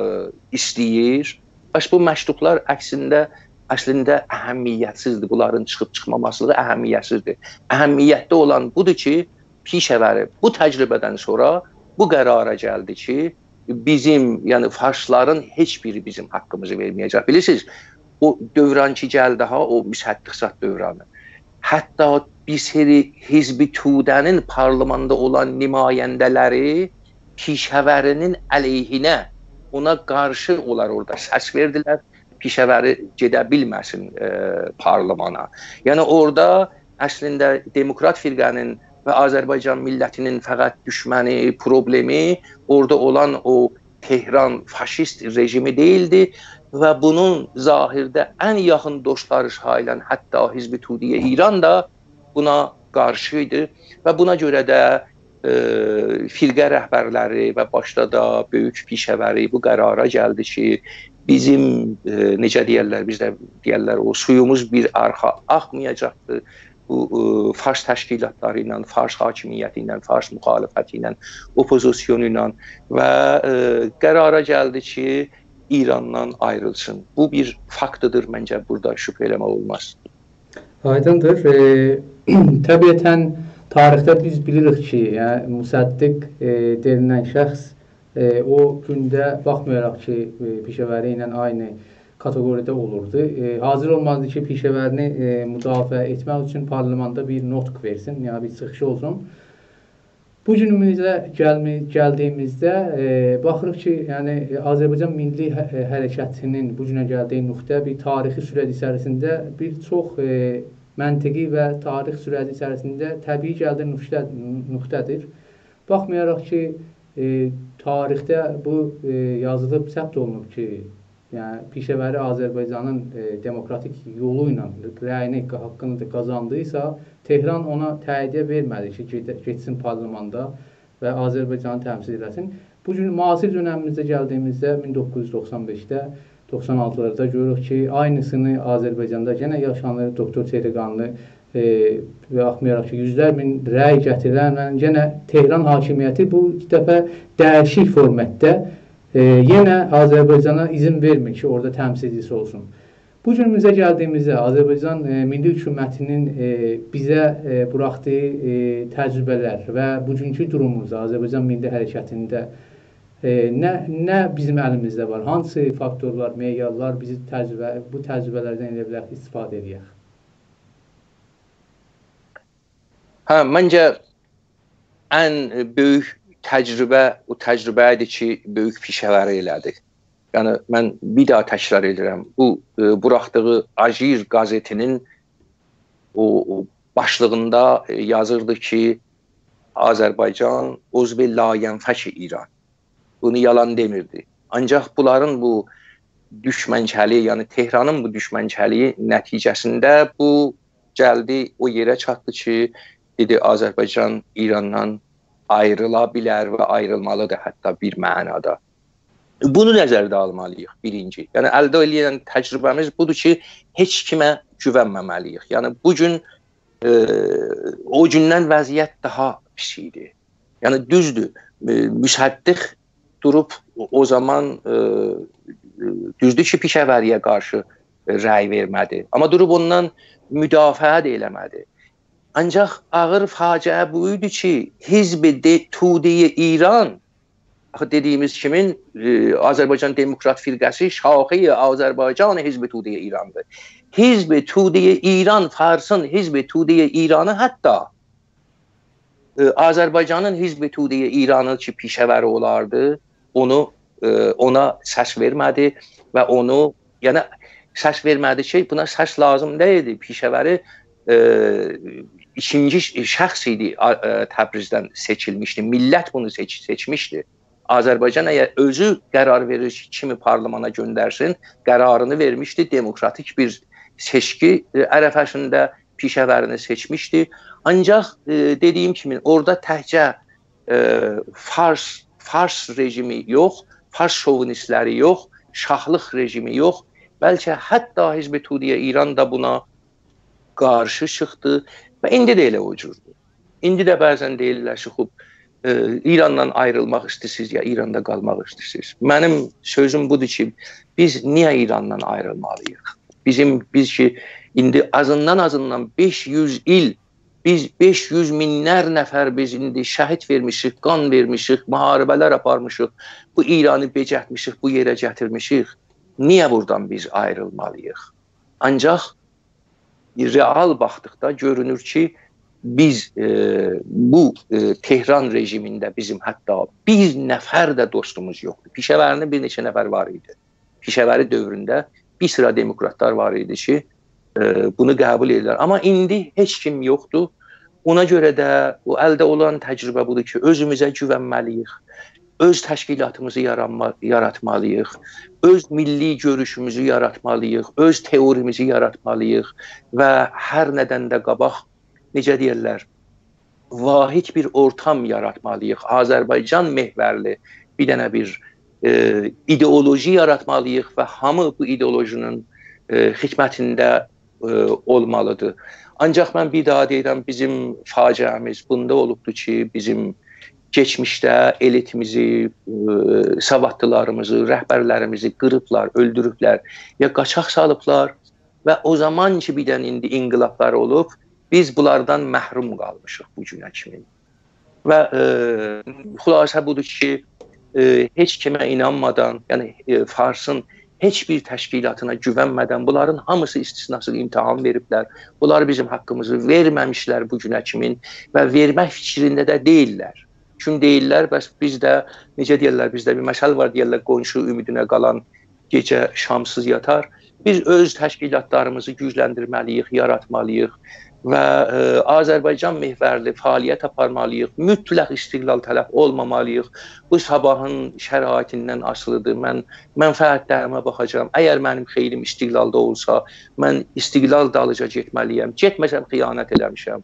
ایسته‌ییر. بس بو مکتوبلار عکسینده، اصلینده اهمیت‌سیزدیر. بونلارین چیخیب چیخماماسیلیغی اهمیت‌سیزدیر. اهمیتلی اولان بودور کی، پیشه‌وری بو تجربه‌دن سونرا بو قرارا گلدی کی، بیزیم، یعنی فارسلارین هئچ بیری بیزیم حاققیمیزی وئرمه‌یه‌جک. بیلیرسینیز، او دوران کی گلدی ها، او مصدق زاد دورانی. حتی بیر سری حزب توده‌نین پارلماندا اولان نماینده‌لری پیشه‌وری‌نین علیهینه، اونا قارشی اونلار اورادا سس وئردیلر. پیشه‌وری گئده بیلمه‌سین، ائ، پارلمانا. یعنی اورادا اصلینده دموکرات فرقه‌نین و آذربایجان میللتی‌نین فقط دوشمنی، پروبلئمی اورادا اولان او تهران فاشیست رژیمی دئییلدی و بونون ظاهرده ان یاخین دوستلاری ساییلان حتی حزب توده‌ی ایران دا بونا قارشی ایدی و بونا گؤره ده، ائ، فرقه رهبرلری و باشدا دا بؤیوک پیشه‌وری بو قرارا گلدی کی، بیزیم، ائ، نئجه دئیرلر، بیزده دئیرلر، او سویوموز بیر آرخا آخمایاجاقدیر. بو، ائ، فارس تشکیلاتلاری ایله، فارس حاکمیتی ایله، فارس مخالفتی ایله، اوپوزیسیونو ایله و، ائ، قرارا گلدی کی، ایراندان آیریلسین. بو بیر فاکتدیر، منجه، بورادا شبهه ائله‌مک اولماز. آیدیندیر. ائ، طبیعتاً تاریخده بیز بیلیریک کی، یعنی، مصدق، ائ، دئنیلن شخص، ائ، او گونده باخمایاراق کی، ائ، پیشه‌وری ایله عینی کاتئقوریادا اولوردو، ائ، حاضر اولمازدی کی، پیشه‌وری‌نی، ائ، مدافعه ائتمک اوچون پارلماندا بیر نطق وئرسین، یعنی بیر چیخیشی اولسون. بو گونوموزه گلمی-، گلدیییمیزده، ائ، باخیریق کی، یعنی، ائ، آذربایجان میللی ح-، ائ، حرکتی‌نین بو گونه گلدییی نقطه بیر تاریخی سورج ایچریسینده بیر چوخ، ائ، منطقی و تاریخ سورجی ایچریسینده طبیعی گلدییی نقطه، نقطه‌دیر. باخمایاراق کی، ائ، تاریخده بو، ائ، یازیلیب، ثبت اولونوب کی، یعنی پیشه‌وری آذربایجانین، ائ، دموکراتیک یولو ایله رأیینی، حاققینی دا قازاندییسا، تهران اونا تأییدیه وئرمه‌دی کی، گئده-، گئتسین پارلماندا و آذربایجانی تمثیل ائله‌سین. بو گون معاصر دؤنمیمیزده گلدیییمیزده، مین دوققوز یوز دوخسان بئشده، دوخسان آلتیلاردا گؤروروک کی، عینی‌سینی آذربایجاندا یئنه یاشانیر. دوکتور چهرگانلی، ائ، باخمایاراق کی، یوزلر مین رأی گتیرنله یئنه تهران حاکمیتی بو دفعه دییشیک فورماتدا، ائ، یئنه آذربایجانا اذن وئرمیر کی، اورادا تمثیلچی‌سی اولسون. بو گونوموزه گلدیییمیزده آذربایجان، ائ، میللی حکومتی‌نین، ائ، بیزه، ائ، بوراخدیغی، ائ، تجربه‌لر و بوگونکو دوروموموزدا آذربایجان میللی حرکتینده، ائ، نه، نه بیزیم الیمیزده وار؟ هانسی فاکتورلار، معیارلار بیزی تجربه، بو تجربه‌لردن ائلیه بیلریک استفاده ائلیک؟ هه، منجه ان بؤیوک تجربه، او تجربه ایدی کی، بؤیوک پیشه‌وری ائله‌دی. یعنی، من بیر داها تکرار ائدیرم. بو، ائ، بوراخدیغی آژیر قازئتی‌نین او، او باشلیغیندا، ائ، یازیردی کی، آذربایجان عضو لاینفک ایران. بونو یالان دئمیردی. آنجاق بونلارین بو دوشمنچیلیگی، یعنی تهرانین بو دوشمنچیلیگی نتیجه‌سینده بو گلدی، او یئره چاتدی کی، دئدی، آذربایجان ایراندان آیریلا بیلر و آیریلمالیدیر حتی بیر معنادا. بونو نظرده آلمالیییق بیرینجی. یعنی الده ائله‌ین تجربه‌میز بودور کی، هئچ کیمه گوونمه‌مه‌لیییک. یعنی بو گون، ائ، او گوندن وضعیت داها پیس ایدی. یعنی دوزدور، ائ، مصدق دوروب او، او زامان، ائ، ائ، دوزدور کی، پیشه‌وری‌یه قارشی، ائ، رأی وئرمه‌دی. آمما دوروب اوندان مدافعه ده ائله‌مه‌دی. آنجاق آغیر فاجعه بو ایدی کی، حزب د-، توده‌ی ایران، آخی دئدیییمیز کیمین، ائ، آذربایجان دموکرات فرقه‌سی شاخه‌ی آذربایجان حزب توده‌ی ایراندیر. حزب توده‌ی ایران، فارسین حزب توده‌ی ایرانی حتی، ائ، آذربایجانین حزب توده‌ی ایرانی کی، پیشه‌وری اولاردی، اونو، ائ، اونا سس وئرمه‌دی و اونو، یعنی سس وئرمه‌دی کی، بونا سس لازیم دئییلدی. پیشه‌وری، ائ، ایکینجی ش-، شخص ایدی، آ-، ائ، تبریزدن سئچیلمیشدی. میللت بونو سئچ-، سئچمیشدی. آذربایجان اگر اؤزو قرار وئریر کی، کیمی پارلمانا گؤندرسین، قرارینی وئرمیشدی. دموکراتیک بیر سئچکی، ائ، عرفه‌سینده پیشه‌ورینی سئچمیشدی. آنجاق، ائ، دئدیییم کیمی، اورادا تکجه، ائ، فارس، فارس رژیمی یوخ، فارس شووینیستلری یوخ، شاهلیق رژیمی یوخ، بلکه حتی حزب توده ایران دا بونا قارشی چیخدی و ایندی ده ائله او جوردور. ایندی ده بعضا دئییرلر کی، خوب، ائ، ایراندان آیریلماق ایسته‌ییرسینیز یا ایراندا قالماق ایسته‌ییرسینیز؟ منیم سؤزوم بودور کی، بیز نییه ایراندان آیریلمالی‌ییق؟ بیزیم، بیز کی، ایندی آزیندان، آزیندان بئش یوز ایل، بیز بئش یوز مینلر نفر بیز ایندی شهید وئرمیشیک، قان وئرمیشیک، محاربه‌لر آپارمیشیق، بو ایرانی بئجرتمیشیک، بو یئره گتیرمیشیک. نییه بورادان بیز آیریلمالی‌ییق؟ آنجاق رئال باخدیقدا گؤرونور کی، بیز، ائ، بو، ائ، تهران رژیمینده بیزیم حتی بیر نفر ده دوستوموز یوخدور. پیشه‌وری‌نین بیر نئچه نفر وار ایدی. پیشه‌وری دؤورونده بیر سیرا دموکراتلار وار ایدی کی، ائ، بونو قبول ائدیرلر. آمما ایندی هئچ کیم یوخدور. اونا گؤره ده بو الده اولان تجربه بودور کی، اؤزوموزه گوونمه‌لی‌ییک. اؤز تشکیلاتیمیزی یارانما-، یاراتمالی‌ییق، اؤز میللی گؤروشوموزو یاراتمالی‌ییق، اؤز تئوریمیزی یاراتمالی‌ییق و هر ندن ده قاباق، نئجه دئیرلر، واحد بیر اورتام یاراتمالی‌ییق. آذربایجان محورلی بیر دنه بیر، ائ، ایدئولوژی یاراتمالی‌ییق و هامی بو ایدئولوژی‌نین، ائ، خدمتینده ائ، اولمالی‌دیر. آنجاق من بیر داها دئییرم، بیزیم فاجعه‌میز بوندا اولوبدور کی، بیزیم کئچمیشده ائلیتیمیزی، ائ، سوادلیلاریمیزی، رهبرلریمیزی قیریبلار، اؤلدوروبلر، یا قاچاق سالیبلار و او زامان کی، بیر دنه ایندی انقلابلار اولوب، بیز بونلاردان محروم قالمیشیق بو گونه کیمی. و، ائ، خلاصه بودور کی، ائ، هئچ کیمه اینانمادان، یعنی، ائ، فارسین هئچ بیر تشکیلاتینا گوونمه‌دن، بونلارین هامیسی استثناسیز امتحان وئریبلر. بونلار بیزیم حاقیمیزی وئرمه‌میشلر بو گونه کیمین و وئرمک فیکرینده ده دئییللر. چون دئییرلر، بس بیز ده، نئجه دئیرلر، بیزده بیر مثل وار، دئیرلر، قونشو امیدینه قالان گئجه شامسیز یاتار. بیز اؤز تشکیلاتلاریمیزی گوجلندیرمه‌لی‌ییک، یاراتمالی‌ییق و، ائ، آذربایجان محورلی فعالیت آپارمالی‌ییق. مطلق استقلال‌طلب اولمامالی‌ییق. بو صاباحین شرایطیندن آسیلی‌دیر. من منفعتلریمه باخاجاغام. اگر منیم خئیریم استقلالدا اولسا، من استقلال دالیجا گئتمه‌لی‌یم. گئتمه‌سم، خیانت ائله‌میشم.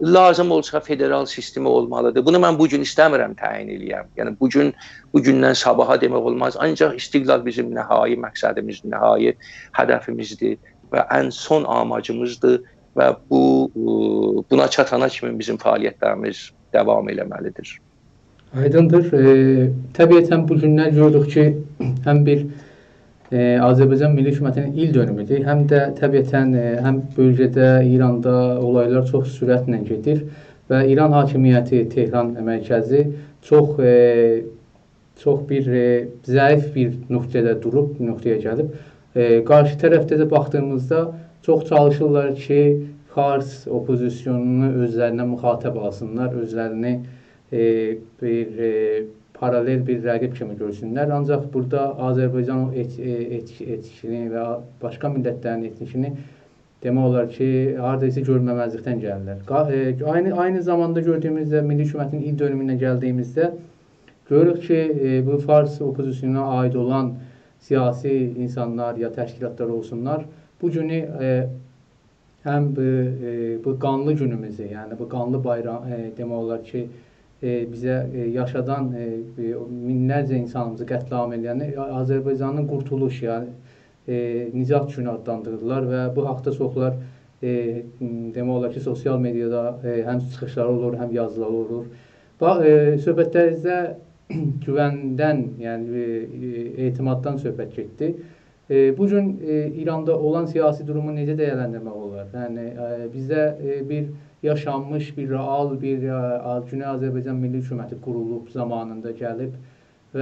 لازیم اولسا فدرال سیستمی اولمالی‌دیر. بونو من بو گون ایسته‌میرم تعیین ائله‌یم. یعنی بو گون، بو گوندن صاباحا دئمک اولماز. آنجاق استقلال بیزیم نهایی مقصدیمیز، نهایی هدفیمیزدیر و ان سون آماجیمیزدیر و بو، بو، بونا چاتانا کیمی بیزیم فعالیتلریمیز داوام ائله‌مه‌لی‌دیر. آیدیندیر. ائ، طبیعتاً بو گونلر گؤروروک کی، هم بیر، ائ، آذربایجان میللی حکومتی‌نین ایل دؤنومودور، هم ده طبیعتاً، ائ، هم بؤلگه‌ده، ایراندا اولایلار چوخ سرعتله گئدیر و ایران حاکمیتی، تهران مرکزی چوخ، ائ، چوخ بیر، ائ، ضعیف بیر نقطه‌ده دوروب، نقطه‌یه گلیب. ائ، قارشی طرفده ده باخدیغیمیزدا چوخ چالیشیرلار کی، فارس اوپوزیسیونونو اؤزلرینه مخاطب آلسینلار، اؤزلرینی، ائ، بیر، ائ، پارالل بیر رقیب کیمی گؤرسونلر. آنجاق بورادا آذربایجان او ائت-، ائ، ائت-، ائتنیکینی و باشقا میللتلرین ائتنیکینی دئمک اولار کی، هاردایسا گؤرمه‌مزلیکدن گلیرلر. قا-، ائ، عینی، عینی زاماندا گؤردویوموزده، میللی حکومتین ایل دؤنومونه گلدیییمیزده گؤروروک کی، ائ، بو فارس اوپوزیسیونونا عایید اولان سیاسی اینسانلار یا تشکیلاتلار اولسونلار، بو گونو، ائ، هم بو، ائ، بو قانلی گونوموزو، یعنی بو قانلی بایرام، ائ، دئمک اولار کی، ائ، بیزه، ائ، یاشادان، ائ، ائ، مینلرجه اینسانیمیزی قتل‌عام ائله‌ینی آذربایجانین قورتولوش، یعنی، ائ، نجات گونو آدلاندیریرلار و بو حاقدا چوخلار، ائ، دئمک اولار کی، سوسیال مئدیادا، ائ، هم چیخیشلاری اولور، هم یازیلاری اولور. با-، ائ، صحبتلرینیزده گووندن، یعنی، ائ، ائ، اعتماددان صحبت گئتدی. ائ، بو گون، ائ، ایراندا اولان سیاسی دورومو نئجه دیرلندیرمک اولار؟ یعنی، ائ، بیزده، ائ، بیر یاشانمیش، بیر رئال، بیر، ائ، آ-، گونئی آذربایجان میللی حکومتی قورولوب، زامانیندا گلیب و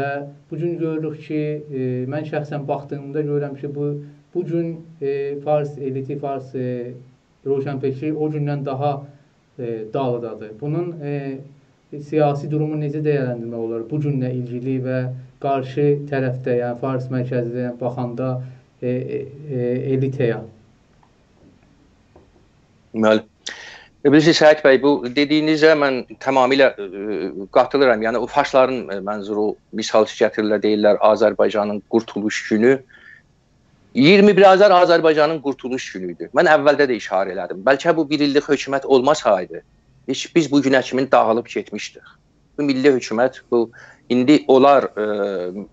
بو گون گؤروروک کی، ائ، من شخصاً باخدیغیمدا گؤرورم کی، بو، بو گون، ائ، فارس ائلیتی، فارس، ائ، روشنفکری او گوندن داها، ائ، دالیدادیر. بونون، ائ، سیاسی دورومو نئجه دیرلندیرمک اولار بو گونله ایلگیلی و قارشی طرفده، یعنی فارس مرکزی‌دن باخاندا، ائ، ائ، ائ، ائلیته‌یه؟ بلی. ائ، بیلیرسینیز، سعید بی، بو دئدیگینیزه من تمامیله، ائ، قاتیلیرام. یعنی، او فارسلارین، ائ، منظورو، مثال گتیریرلر، دئییرلر، آذربایجانین قورتولوش گونو. اییرمی بیر آذر آذربایجانین قورتولوش گونو ایدی. من اولده ده ایشاره ائله‌دیم. بلکه بو بیر ایللیک حکومت اولماسایدی، هئچ بیز بو گونه کیمی داغیلیب گئتمیشدیک. بو میللی حکومت، بو ایندی اونلار، ائ،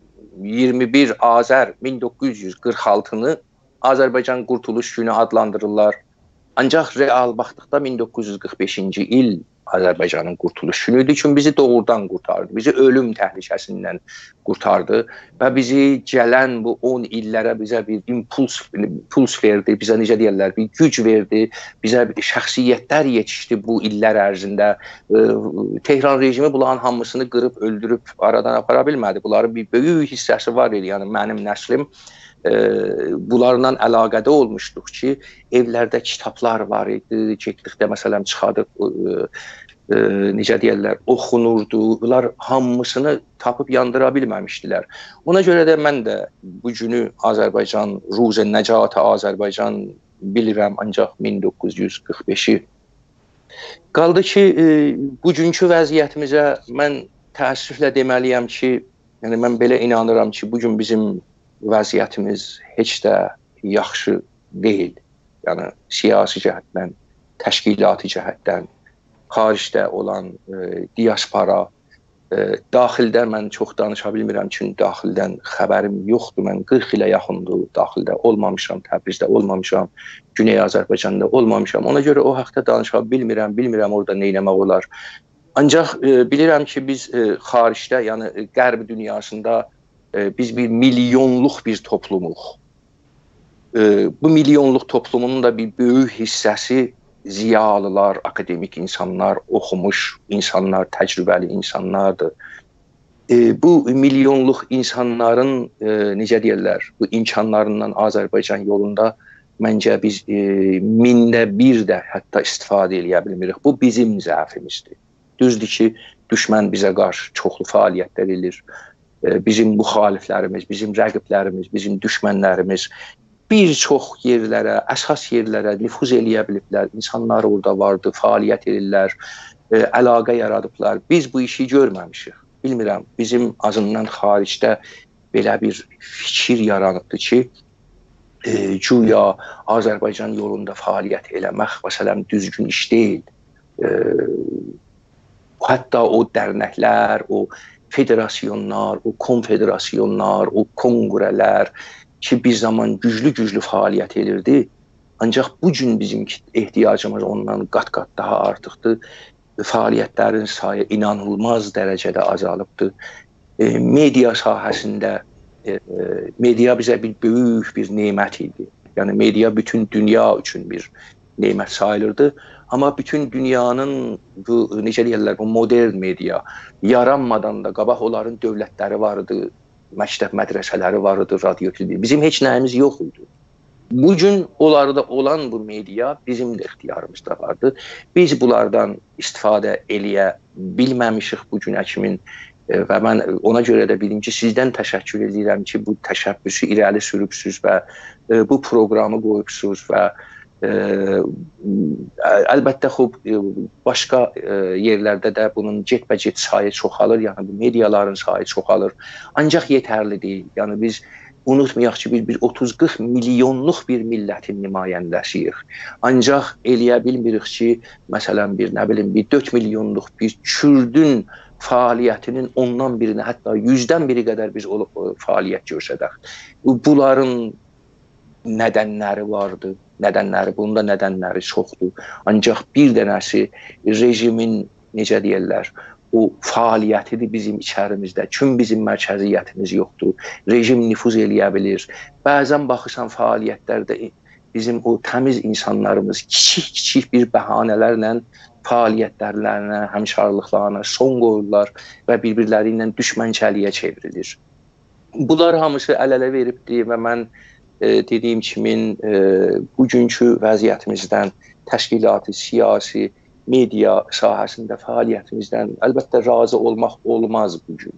اییرمی بیر آذر مین دوققوز یوز قیرخ آلتینی آذربایجان قورتولوش گونو آدلاندیریرلار. آنجاق رئال باخدیقدا مین دوققوز یوز قیرخ بئشینجی ایل آذربایجانین قورتولوش گونو ایدی. چونکی بیزی دوغرودان قورتاردی. بیزی اؤلوم تهلکه‌سیندن قورتاردی و بیزی گلن بو اون ایللره بیزه بیر ایمپولس، ایمپولس وئردی. بیزه، نئجه دئیرلر، بیر گوج وئردی. بیزه شخصیتلر یئتیشدی بو ایللر عرضینده. ائ، تهران رژیمی بونلارین هامیسینی قیریب، اؤلدوروب، آرادان آپارا بیلمه‌دی. بونلارین بیر بؤیوک حیصه‌سی وار ایدی. یعنی منیم نسلیم، ائ، بونلارلا علاقه‌ده اولموشدوق کی، ائولرده کیتابلار وار ایدی. گئتدیکده، مثلا، چیخاردیق، ائ، ائ، نئجه دئیرلر، اوخونوردو. بونلار هامیسینی تاپیب یاندیرا بیلمه‌میشدیلر. اونا گؤره ده من ده بو گونو آذربایجان، روز نجات آذربایجان بیلیرم، آنجاق مین دوققوز یوز قیرخ بئشی. قالدی کی، ائ، بوگونکو وضعیتیمیزه من تأسفله دئمه‌لی‌یم کی، یعنی من بئله اینانیرام کی، بوگون بیزیم وضعیتیمیز هئچ ده یاخشی دئییل. یعنی سیاسی جهتدن، تشکیلاتی جهتدن، خارجده اولان، ائ، دیاسپورا، ائ، داخیلده من چوخ دانیشا بیلمیرم، چونکی داخیلدن خبریم یوخدور. من قیرخ ایله یاخیندیر داخیلده اولمامیشام، تبریزده اولمامیشام، گونئی آذربایجاندا اولمامیشام. اونا گؤره او حاقدا دانیشا بیلمیرم، بیلمیرم اورادا نئینه‌مک اولار. آنجاق، ائ، بیلیرم کی، بیز، ائ، خارجده، یعنی، ائ، غرب دونیاسیندا، ائ، بیز بیر میلیونلوق بیر توپلوموق. ائ، بو میلیونلوق توپلومونون دا بیر بؤیوک حیصه‌سی ضیالیلار، آکادمیک اینسانلار، اوخوموش اینسانلار، تجربه‌لی اینسانلاردیر. ائ، بو میلیونلوق اینسانلارین، ائ، نئجه دئیرلر، بو امکانلاریندان آذربایجان یولوندا منجه بیز، ائ، مینده بیر ده حتی استفاده ائله‌یه بیلمیریک. بو بیزیم ضعفیمیزدیر. دوزدور کی، دوشمن بیزه قارشی چوخلو فعالیتلر ائله‌ییر. ائ، بیزیم مخالفلریمیز، بیزیم رقیبلریمیز، بیزیم دوشمنلریمیز بیر چوخ یئرلره، اساس یئرلره نفوذ ائله‌یه بیلیبلر. اینسانلار اورادا واردی، فعالیت ائدیرلر، ائ، علاقه یارادیبلار. بیز بو ایشی گؤرمه‌میشیک. بیلمیرم، بیزیم آزیندان خارجده بئله بیر فیکیر یارانیبدیر کی، ائ، گویا آذربایجان یولوندا فعالیت ائله‌مک، مثلا، دوزگون ایش دئییل. ائ، حتی او درنکلر، او فدراسیونلار، او کنفدراسیونلار، او کنگره‌لر کی، بیر زامان گوجلو-گوجلو فعالیت ائدیردی، آنجاق بو گون بیزیم کی، احتیاجیمیز اوندان قات-قات داها آرتیقدیر. فعالیتلرین سایی اینانیلماز درجه‌ده آزالیبدیر. ائ، مئدیا ساحه‌سینده، ائ، ائ، مئدیا بیزه بیر بؤیوک بیر نعمت ایدی. یعنی، مئدیا بوتون دونیا اوچون بیر نعمت ساییلیردی. آمما بوتون دونیانین بو، نئجه دئیرلر، بو مدرن مئدیا یارانمادان دا قاباق اونلارین دؤولتلری واریدی، مکتب مدرسه‌لری واریدی، رادیو، تلویزیون. بیزیم هئچ نه‌ییمیز یوخ ایدی. بو گون اونلاردا اولان بو مئدیا بیزیم ده اختیاریمیزدا واردی. بیز بونلاردان استفاده ائله‌یه بیلمه‌میشیک بو گونه کیمین. ائ، و من اونا گؤره ده بیلیم کی، سیزدن تشکر ائدیرم کی، بو تشبثو ایره‌لی سوروبسوز و، ائ، بو پروقرامی قویوبسوز و، ائ، البته، خوب، ائ، باشقا، ائ، یئرلرده ده بونون گئت‌به‌گئت سایی چوخالیر، یعنی بو مئدیالارین سایی چوخالیر. آنجاق یئترلی دئییل. یعنی بیز اونوتمایاق کی، بیز بیر اوتوز قیرخ میلیونلوق بیر میللتین نماینده‌سی‌ییک. آنجاق ائله‌یه بیلمیریک کی، مثلا، بیر، نه بیلیم، بیر دؤرد میلیونلوق بیر کوردون فعالیتینین اوندان بیرینی، حتی یوزدن بیری قدر بیز او، او فعالیت گؤسترک. بو، بونلارین ندنلری واردی. ندنلری، بونون دا ندنلری چوخدور. آنجاق بیر دنه‌سی رژیمین، نئجه دئیرلر، او فعالیتیدیر بیزیم ایچریمیزده. چون بیزیم مرکزیتیمیز یوخدور. رژیم نفوذ ائله‌یه بیلیر. بعضا باخیرسان فعالیتلرده بیزیم او تمیز اینسانلاریمیز کیچیک-کیچیک بیر بهانه‌لرله فعالیتلرینه، همکارلیقلارینا سون قویورلار و بیر-بیرلری ایله دوشمنچیلییه چئوریلیر. بونلار هامیسی ال-اله وئریبدیر و من، ائ، دئدیییم کیمین، ائ، بوگونکو وضعیتیمیزدن، تشکیلاتی، سیاسی، مئدیا ساحه‌سینده فعالیتیمیزدن البته راضی اولماق اولماز بو گون.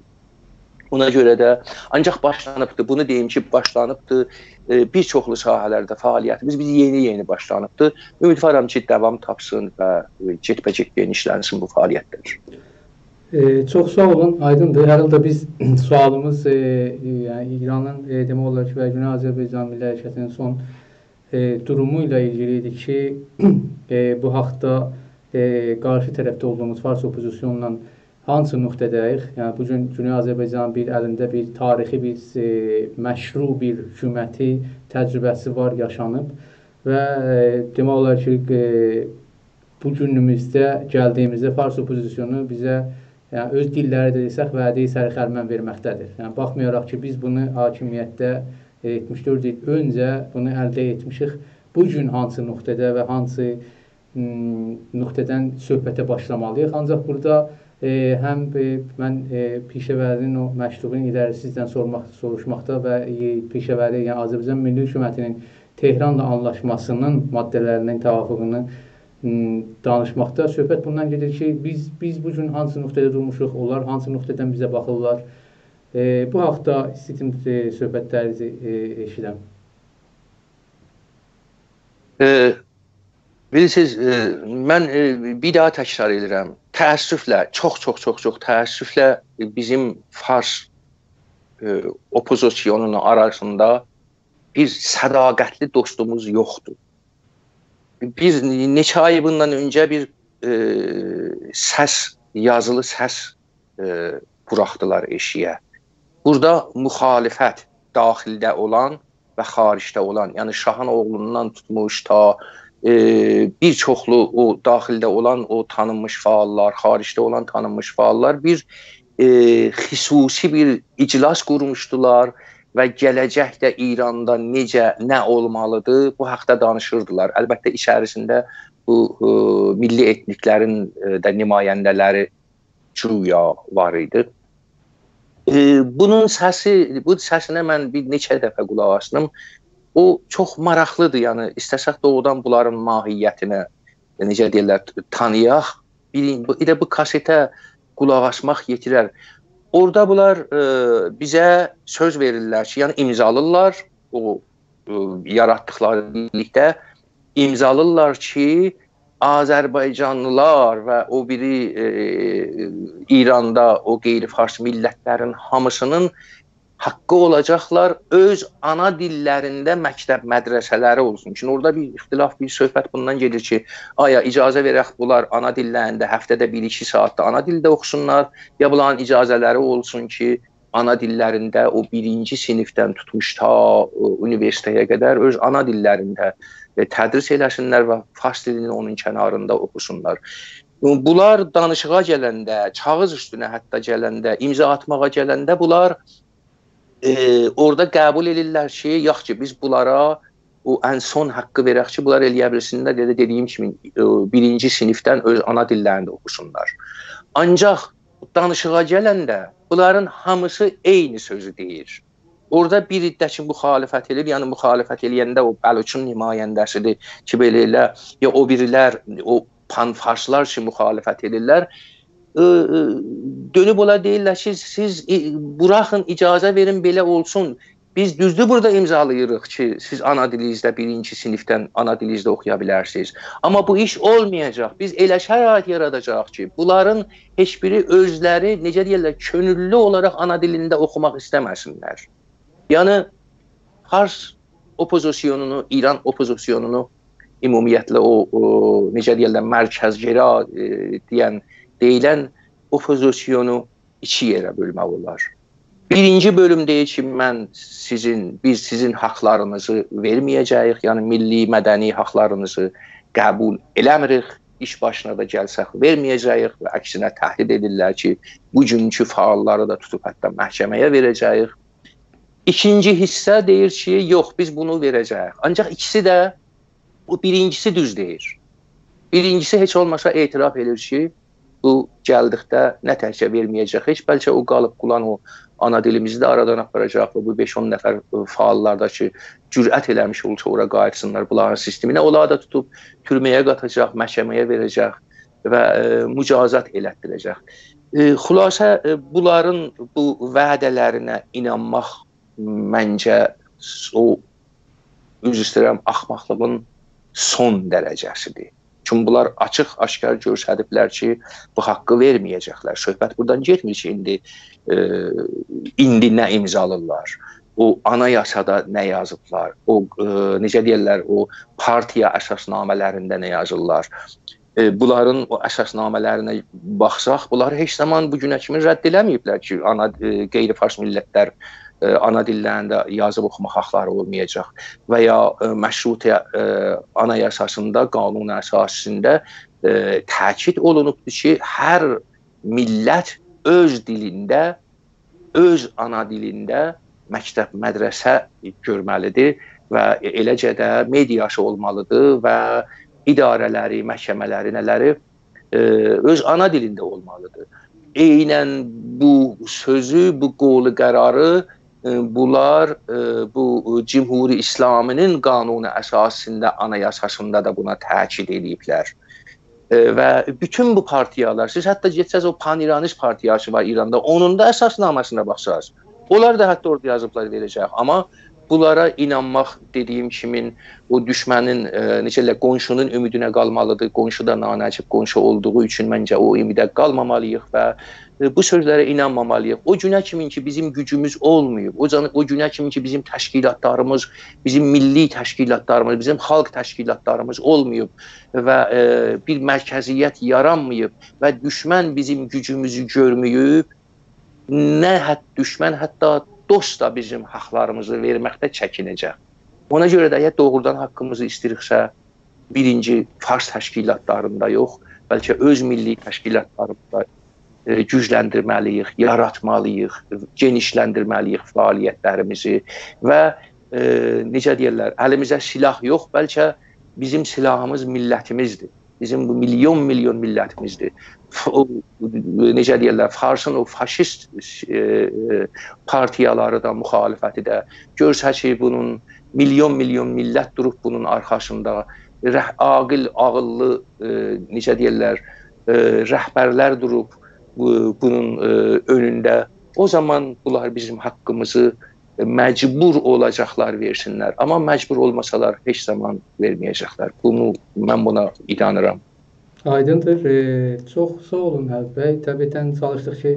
اونا گؤره ده آنجاق باشلانیبدی. بونو دئییم کی، باشلانیبدی. ائ، بیر چوخلو ساحه‌لرده فعالیتیمیز بیز یئنی-یئنی باشلانیبدی. امیدوارام کی، داوام تاپسین و، ائ، گئت‌به‌گئت گئنیشلنسین بو فعالیتلر. ائ، چوخ ساغ اولون، آیدیندیر. هر حالدا بیز سؤالیمیز، ائ، ائ، یعنی ایرانین، ائ، دئمک اولار کی، و گونئی آذربایجان میللی حرکتینین سون، ائ، دورومو ایله ایلگیلی ایدی کی، ائ، بو حاقدا، ائ، قارشی طرفده اولدوغوموز فارس اوپوزیسیونلا هانسی نقطه‌ده‌ییک؟ یعنی، بو گون گونئی آذربایجانین بیر الینده بیر تاریخی، بیر، ائ، مشروع بیر حکومتی تجربه‌سی وار، یاشانیب و، ائ، دئمک اولار کی، ائ، بو گونوموزده گلدیییمیزده فارس اوپوزیسیونو بیزه، یعنی، اؤز دیللری ده دئسک، وعده‌ی سرخرمن وئرمکده‌دیر. یعنی، باخمایاراق کی، بیز بونو حاکمیتده، ائ، یئتمیش دؤرد ایل اؤنجه بونو الده ائتمیشیک، بو گون هانسی نقطه‌ده و هانسی م، نقطه‌دن صحبته باشلامالی‌ییق. آنجاق بورادا، ائ، هم، ائ، من، ائ، پیشه‌وری‌نین او مکتوبون ایره‌لی سیزدن سورماق، سوروشماقدا و، ائ، پیشه‌وری، یعنی آذربایجان میللی حکومتی‌نین تهرانلا آنلاشماسی‌نین ماده‌لری‌نین توافقینی، م، دانیشماقدا صحبت بوندان گئدیر کی، بیز، بیز بو گون هانسی نقطه‌ده دورموشوق، اونلار هانسی نقطه‌دن بیزه باخیرلار. ائ، بو حاقدا ایسته‌ییرم، ائ، صحبتلرینیزی، ائ، ائشیدم. ائ، بیلیرسینیز، ائ، من، ائ، بیر داها تکرار ائدیرم. تأسفله، چوخ، چوخ، چوخ، چوخ تأسفله، ائ، بیزیم فارس، ائ، اوپوزیسیونونون آراسیندا بیر صداقتلی دوستوموز یوخدور. بیر نئچه آی بوندان اؤنجه بیر، ائ، سس، یازیلی سس ائ، بوراخدیلار ائشییه. بورادا مخالفت، داخیلده اولان و خارجده اولان، یعنی شاهین اوغلوندان توتموش تا، ائ، بیر چوخلو او داخیلده اولان او تانینمیش فعاللار، خارجده اولان تانینمیش فعاللار بیر، ائ، خصوصی بیر اجلاس قورموشدولار و گله‌جکده ایراندا نئجه، نه اولمالیدیر، بو حاقدا دانیشیردیلار. البته، ایچریسینده بو، ائ، میللی ائتنیکلرین، ائ، ده نماینده‌لری گویا وار ایدی. ائ، بونون سسی، بو سسینه من بیر نئچه دفعه قولاق آسدیم. او چوخ ماراقلیدیر، یعنی ایسته‌سک دوغرودان بونلارین ماهیتینی، نئجه دئییرلر، تانییاق. بیر، بو، ائله بو کاسئته قولاق آسماق یئتیرر. اورادا بونلار، ائ، بیزه سؤز وئریرلر کی، یعنی ایمضالیرلار او، ائ، یاراتدیقلاری بیرلیکده ایمضالیرلار کی، آذربایجانلیلار و او بیری، ائ، ایراندا او غیر فارس میللتلرین هامیسینین حاققی اولاجاقلار اؤز آنا دیللرینده مکتب مدرسه‌لری اولسون. چونکی اورادا بیر اختلاف، بیر صحبت بوندان گئدیر کی، آیا اجازه وئرک بونلار آنا دیللرینده هفته‌ده بیر-ایکی ساعات دا آنا دیلده اوخوسونلار، یا بونلارین اجازه‌لری اولسون کی، آنا دیللرینده او بیرینجی صینیفدن توتموش تا، ائ، اونیوئرسیته‌یه قدر اؤز آنا دیللرینده، ائ، تدریس ائله‌سینلر و فارس دیلینی اونون کناریندا اوخوسونلار. بونلار دانیشیغا گلنده، کاغیذ اوستونه حتی گلنده، ایمضا آتماغا گلنده بونلار، ائ، اورادا قبول ائدیرلر کی، یوخ کی، بیز بونلارا او ان سون حاققی وئرک کی، بونلار ائلیه بیلسینلر، ائله دئدیییم کیمی، ائ، بیرینجی صینیفدن اؤز آنا دیللرینده اوخوسونلار. آنجاق دانیشیغا گلنده بونلارین هامیسی عینی سؤزو دئییر. اورادا بیر عده کی، مخالفت ائدیر، یعنی مخالفت ائله‌ینده او بلوچون نماینده‌سیدیر کی، بئله ائله، یا او بیریلر، او پان‌فارسلار کی، مخالفت ائدیرلر، ائ، ائ، دؤنوب اونلارا دئییرلر کی، سیز، ائ، بوراخین، اجازه وئرین، بئله اولسون. بیز دوزدور بورادا ایمضالاییریق کی، سیز آنا دیلینیزده، بیرینجی صینیفدن آنا دیلینیزده اوخویا بیلرسینیز. آمما بو ایش اولمایاجاق. بیز ائله شرایط یاراداجاغیق کی، بونلارین هئچ بیری اؤزلری، نئجه دئییرلر، کؤنوللو اولاراق آنا دیلینده اوخوماق ایسته‌مه‌سینلر. یعنی، فارس اوپوزیسیونونو، ایران اوپوزیسیونونو، عمومیتله او، او، نئجه دئییرلر، مرکزگرا، ائ، دئین، دئییلن اوپوزیسیونو ایکی یئره بؤلمک اولار. بیرینجی بؤلوم دئییر کی، من سیزین، بیز سیزین حاقلارینیزی وئرمه‌یه‌جه‌ییک، یعنی میللی، مدنی حاقلارینیزی قبول ائله‌میریک، ایش باشینا دا گلسک وئرمه‌یه‌جه‌ییک و عکسینه تهدید ائدیرلر کی، بوگونکو فعاللاری دا توتوب حتی محکمه‌یه وئره‌جه‌ییک. ایکینجی حیصه دئییر کی، یوخ، بیز بونو وئره‌جه‌ییک. آنجاق ایکیسی ده، بو بیرینجیسی دوز دئییر. بیرینجیسی هئچ اولماسا اعتراف ائدیر کی، بو گلدیکده نه تکجه وئرمه‌یه‌جک هئچ، بلکه او قالیب قالان او آنا دیلیمیزی ده آرادان آپاراجاق و بو بئش-اون نفر، ائ، فعاللار دا کی، جرأت ائله‌میش اولسا اورا قاییتسینلار، بونلارین سیستمینه، اونلاری دا توتوب تورمه‌یه قاتاجاق، محکمه‌یه وئره‌جک و، ائ، مجازات ائلتدیره‌جک. ائ، خلاصه، ائ، بونلارین بو وعده‌لرینه اینانماق منجه او، عذر ایسته‌ییرم، احمقلیغین سون درجه‌سیدیر. چونکی بونلار آچیق-آشکار گؤستریبلر کی، بو حاققی وئرمه‌یه‌جکلر. صحبت بورادان گئتمیر کی، ایندی، ائ، ایندی نه ایمضالیرلار. او آنایاسادا نه یازیبلار، او، ائ، نئجه دئییرلر، او پارتیا اساسنامه‌لرینده نه یازیرلار. ائ، بونلارین او اساسنامه‌لرینه باخساق، بونلاری هئچ زامان بو گونه کیمی رد ائله‌مه‌ییبلر کی، آنا، ائ، غیر فارس میللتلر، ائ، آنا دیللرینده یازیب اوخوماق حاقلاری اولمایاجاق و یا، ائ، مشروطه، ائ، آنایاساسیندا، قانون اساسی‌سینده، ائ، تأکید اولونوبدور کی، هر میللت اؤز دیلینده، اؤز آنا دیلینده مکتب، مدرسه گؤرمه‌لیدیر و ائله‌جه ده مئدیاسی اولمالیدیر و اداره‌لری، محکمه‌لری، نه‌لری، ائ، اؤز آنا دیلینده اولمالیدیر. عیناً بو سؤزو، بو قول قراری، ائ، بونلار، ائ، بو جمهوری اسلامی‌نین قانون اساسی‌سینده، آنایاساسیندا دا بونا تأکید ائله‌ییبلر. ائ، و بوتون بو پارتیالار، سیز حتی گئتسز او پان‌ایرانیست پارتیاسی وار ایراندا، اونون دا اساسنامه‌سینه باخساز، اونلار دا حتی اورادا یازیبلار وئره‌جک. آمما بونلارا اینانماق، دئدیگیم کیمین، او دوشمنین، ائ، نئجه دئیرلر، قونشونون امیدینه قالمالیدیر. قونشو دا نانجیب قونشو اولدوغو اوچون منجه او امیده قالمامالی‌ییق و، ائ، بو سؤزلره اینانمامالی‌ییق. او گونه کیمین کی، بیزیم گوجوموز اولماییب، او جان-، او گونه کیمین کی، بیزیم تشکیلاتلاریمیز، بیزیم میللی تشکیلاتلاریمیز، بیزیم خالق تشکیلاتلاریمیز اولماییب و، ائ، بیر مرکزیت یارانماییب و دوشمن بیزیم گوجوموزو گؤرمه‌ییب، نه حت-، دوشمن، حتی دوست دا بیزیم حاقلاریمیزی وئرمکده چکینه‌جک. اونا گؤره ده اگر دوغرودان حاققیمیزی ایسته‌ییریکسه، بیرینجی فارس تشکیلاتلاریندا یوخ، بلکه اؤز میللی تشکیلاتلاریمیزدا، ائ، گوجلندیرمه‌لی‌ییک، یاراتمالی‌ییق، گئنیشلندیرمه‌لی‌ییک فعالیتلریمیزی و، ائ، نئجه دئیرلر، الیمیزه سلاح یوخ، بلکه بیزیم سلاحیمیز میللتیمیزدیر. بیزیم بو میلیون میلیون میللتیمیزدیر. ف-، او، نئجه دئیرلر، فارسین او فاشیست، ائ، ائ، پارتیالاری دا، مخالفتی ده، گؤرسه کی، بونون میلیون میلیون میللت دوروب بونون آرخاسیندا، رح-، عاقل، عاغیللی، ائ، نئجه دئیرلر، ائ، رهبرلر دوروب بو-، بونون، ائ، اؤنونده، او زامان بونلار بیزیم حاققیمیزی مجبور اولاجاقلار وئرسینلر. آمما مجبور اولماسالار، هئچ زامان وئرمه‌یه‌جکلر. بونو، من بونا اینانیرام. آیدیندیر. ائ، چوخ ساغ اولون، حبیب بی. طبیعتاً چالیشدیق کی،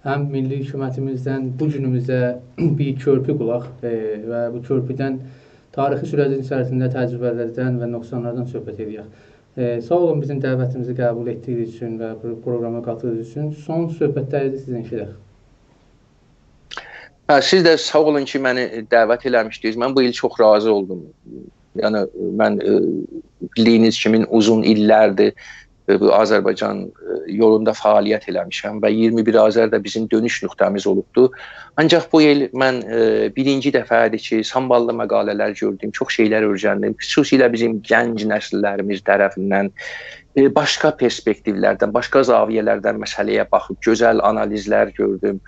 هم میللی حکومتیمیزدن بو گونوموزه بیر کؤرپو قوراق، ائ، و بو کؤرپودن تاریخی سورجین ایچریسینده تجربه‌لردن و نقصانلاردان صحبت ائدک. ائ، ساغ اولون، بیزیم دعوتیمیزی قبول ائتدیگینیز اوچون و بو پروقراما قاتیلدیغینیز اوچون. سون صحبتلرینیزی سیزدن ائشیدک. هه، سیز ده ساغ اولون کی، منی دعوت ائله‌میشدینیز. من بو ایل چوخ راضی اولدوم. یعنی، من، ائ، بیلدیگینیز کیمی اوزون ایللردیر، ائ، بو آذربایجان، ائ، یولوندا فعالیت ائله‌میشم و اییرمی بیر آذر ده بیزیم دؤنوش نقطه‌میز اولوبدو. آنجاق بو ایل من، ائ، بیرینجی دفعه‌دیر کی، سانباللی مقاله‌لر گؤردوم، چوخ شئیلر اؤیرندیم. خصوصیله بیزیم گنج نسیللریمیز طرفیندن، ائ، باشقا پرسپکتیولردن، باشقا زاویه‌لردن مسئله‌یه باخیب گؤزل آنالیزلر گؤردوم.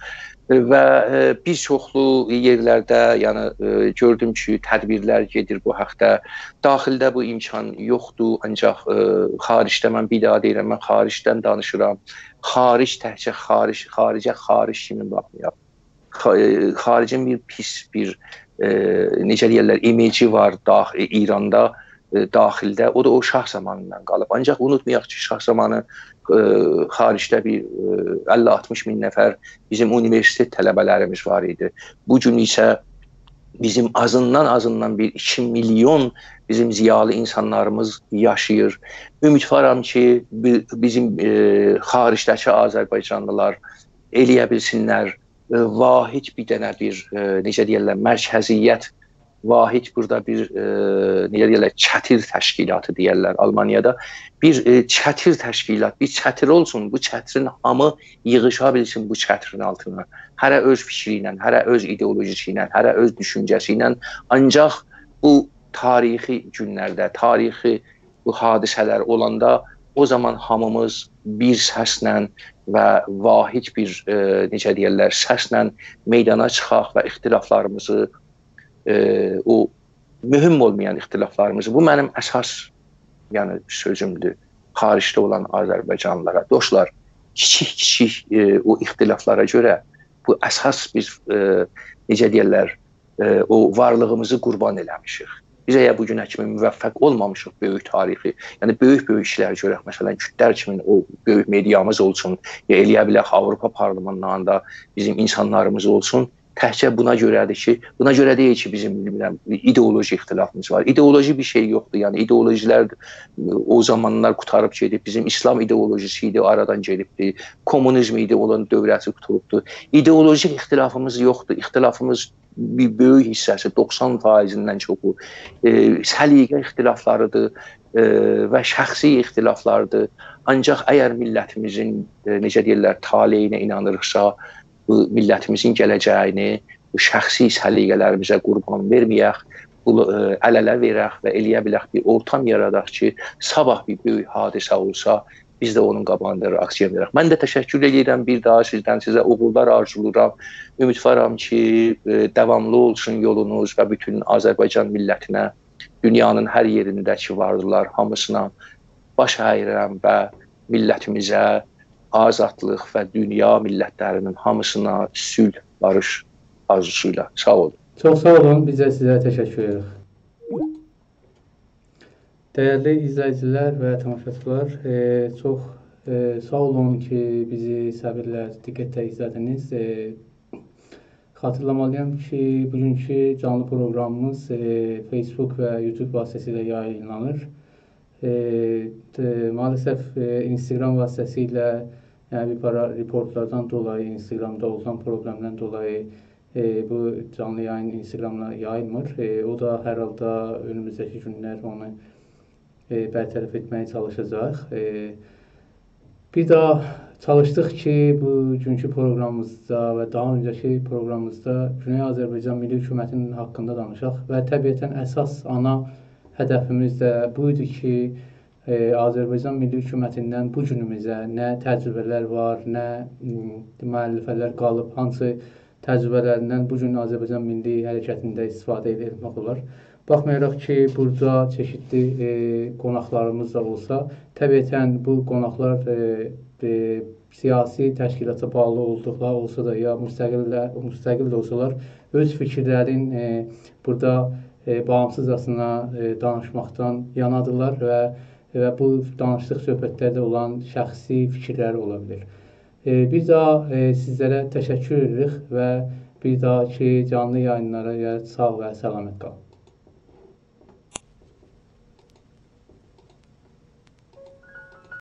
ائ، و، ائ، بیر چوخلو یئرلرده، یعنی، ائ، گؤردوم کی، تدبیرلر گئدیر بو حاقدا. داخیلده بو امکان یوخدور، آنجاق، ائ، خارجده، من بیر داها دئییرم، من خارجدن دانیشیرام. خارج تکجه خارج، خارجه خارج کیمی باخمایاق. خا-، ائ، خارجین بیر پیس، بیر، ائ، نئجه دئیرلر، ایمیجی وار داخ-، ائ، ایراندا، ائ، داخیلده. او دا او شاه زامانیندان قالیب. آنجاق اونوتمایاق کی، شاه زامانی، ائ، خارجده بیر، ائ، اللی آلتمیش مین نفر بیزیم اونیوئرسیتئت طلبه‌لریمیز وار ایدی. بو گون ایسه بیزیم آزیندان، آزیندان بیر ایکی میلیون بیزیم ضیالی اینسانلاریمیز یاشاییر. امیدوارام کی، بی-، بیزیم، ائ، خارجده‌کی آذربایجانلیلار ائلیه بیلسینلر، ائ، واحد بیر دنه بیر، ائ، نئجه دئیرلر، مرکزیت، واحد بورادا بیر، ائ، نئجه دئیرلر، چتر تشکیلاتی دئیرلر آلمانیادا. بیر، ائ، چتر تشکیلات، بیر چتر اولسون، بو چترین هامی ییغیشا بیلسین بو چترین آلتینا. هره اؤز فیکری ایله، هره اؤز ایدئولوژیسی ایله، هره اؤز دوشونجه‌سی ایله. آنجاق بو تاریخی گونلرده، تاریخی بو حادثه‌لر اولاندا، او زامان هامیمیز بیر سسله و واحد بیر، ائ، نئجه دئیرلر، سسله میدانا چیخاق و اختلافلاریمیزی، ائ، او مهم اولمایان اختلافلاریمیزی، بو منیم اساس، یعنی، سؤزومدور خارجده اولان آذربایجانلیلارا. دوستلار، کیچیک-کیچیک، ائ، او اختلافلارا گؤره بو اساس بیز، ائ، نئجه دئیرلر، ائ، او وارلیغیمیزی قوربان ائله‌میشیک. بیز اگر بو گونه کیمی موفق اولمامیشیق بؤیوک تاریخی، یعنی بؤیوک-بؤیوک ایشلر گؤرک، مثلا، کوردلر کیمی او بؤیوک مئدیامیز اولسون، یا ائلیه بیلک آوروپا پارلمانلاریندا بیزیم اینسانلاریمیز اولسون، تکجه بونا گؤره‌دیر کی، بونا گؤره دئییل کی، بیزیم، بیلمیرم، ایدئولوژی اختلافیمیز وار. ایدئولوژی بیر شئی یوخدور. یعنی ایدئولوژی‌لر او زامانلار قوتاریب گئدیب. بیزیم ایسلام ایدئولوژیسی ایدی، آرادان گئدیبدی. کمونیزم ایدی، اونون دوره‌سی قوتولوبدو. ایدئولوژیک اختلافیمیز یوخدور. اختلافیمیز بیر بؤیوک حیصه‌سی، دوخسان فاییزیندن چوخو، ائ، سلیقه اختلافلاریدیر، ائ، و شخصی اختلافلاریدیر. آنجاق اگر میللتیمیزین، ائ، نئجه دئییرلر، طالعینه اینانیریقسا، بو میللتیمیزین گله‌جه‌یینی بو شخصی سلیقه‌لریمیزه قوربان وئرمه‌یک، بو، ائ، ال-اله وئرک و ائلیه بیلک بیر اورتام یاراداق کی، صاباح بیر بؤیوک حادثه اولسا، بیز ده اونون قاباغیندا رئاکسیون وئرک. من ده تشکر ائدیرم بیر داها سیزدن، سیزه اوغورلار آرزولاییرام. امیدوارام کی، ائ، داواملی اولسون یولونوز و بوتون آذربایجان میللتینه، دونیانین هر یئرینده کی واردیلار، هامیسینا باش اییرم و میللتیمیزه آزادلیق و دونیا میللتلری‌نین هامیسینا صلح، باریش آرزوسویلا. ساغ اولون. چوخ ساغ اولون، بیز ده سیزه تشکر ائدیریک. دیرلی ایزله‌ییجی‌لر و تاماشاچی‌لار، ائ، چوخ، ائ، ساغ اولون کی، بیزی صبرله، دقتله ایزله‌دینیز. ائ، خاطیرلامالییام کی، بوگونکو جانلی پروقرامیمیز، ائ، فیسبوک و یوتیوب واسطه‌سیله یایینلانیر. ائ، د-، مع‌الاسف، ائ، اینستاگرام واسطه‌سیله، یعنی بیر پارا ریپورتلاردان دولایی، اینستاگرامدا اولان پروبلئمدن دولایی، ائ، بو جانلی یایین اینستاگرامدا یاییلمیر. ائ، او دا هر حالدا اؤنوموزده‌کی گونلر اونو، ائ، برطرف ائتمه‌یه چالیشاجاق. ائ، بیر داها چالیشدیق کی، بوگونکو پروقرامیمیزدا و داها اؤنجه‌کی پروقرامیمیزدا گونئی آذربایجان میللی حکومتی‌نین حاقیندا دانیشاق و طبیعتاً اساس آنا هدفیمیز ده بو ایدی کی، ائ، آذربایجان میللی حکومتیندن بو گونوموزه نه تجربه‌لر وار، نه، م، مؤلفه‌لر قالیب، هانسی تجربه‌لریندن بو گون آذربایجان میللی حرکتینده استفاده ائتمک اولار. باخمایاراق کی، بورادا چئشیتلی، ائ، قوناقلاریمیز دا اولسا، طبیعتاً بو قوناقلار، ائ، ائ، سیاسی تشکیلاتا باغلی اولدوقلاری اولسا دا، یا مستقل ده، مستقل ده اولسالار، اؤز فیکیرلرین، ائ، بورادا، ائ، باغیمسیزجاسینا، ائ، دانیشماقدان یانادیرلار و، و بو دانیشیق صحبتلرده اولان شخصی فیکیرلری اولا بیلیر. ائ، بیر داها، ائ، سیزلره تشکر ائدیریک و بیر داهاکی جانلی یایینلارا گرک ساغ و سلامت قالین.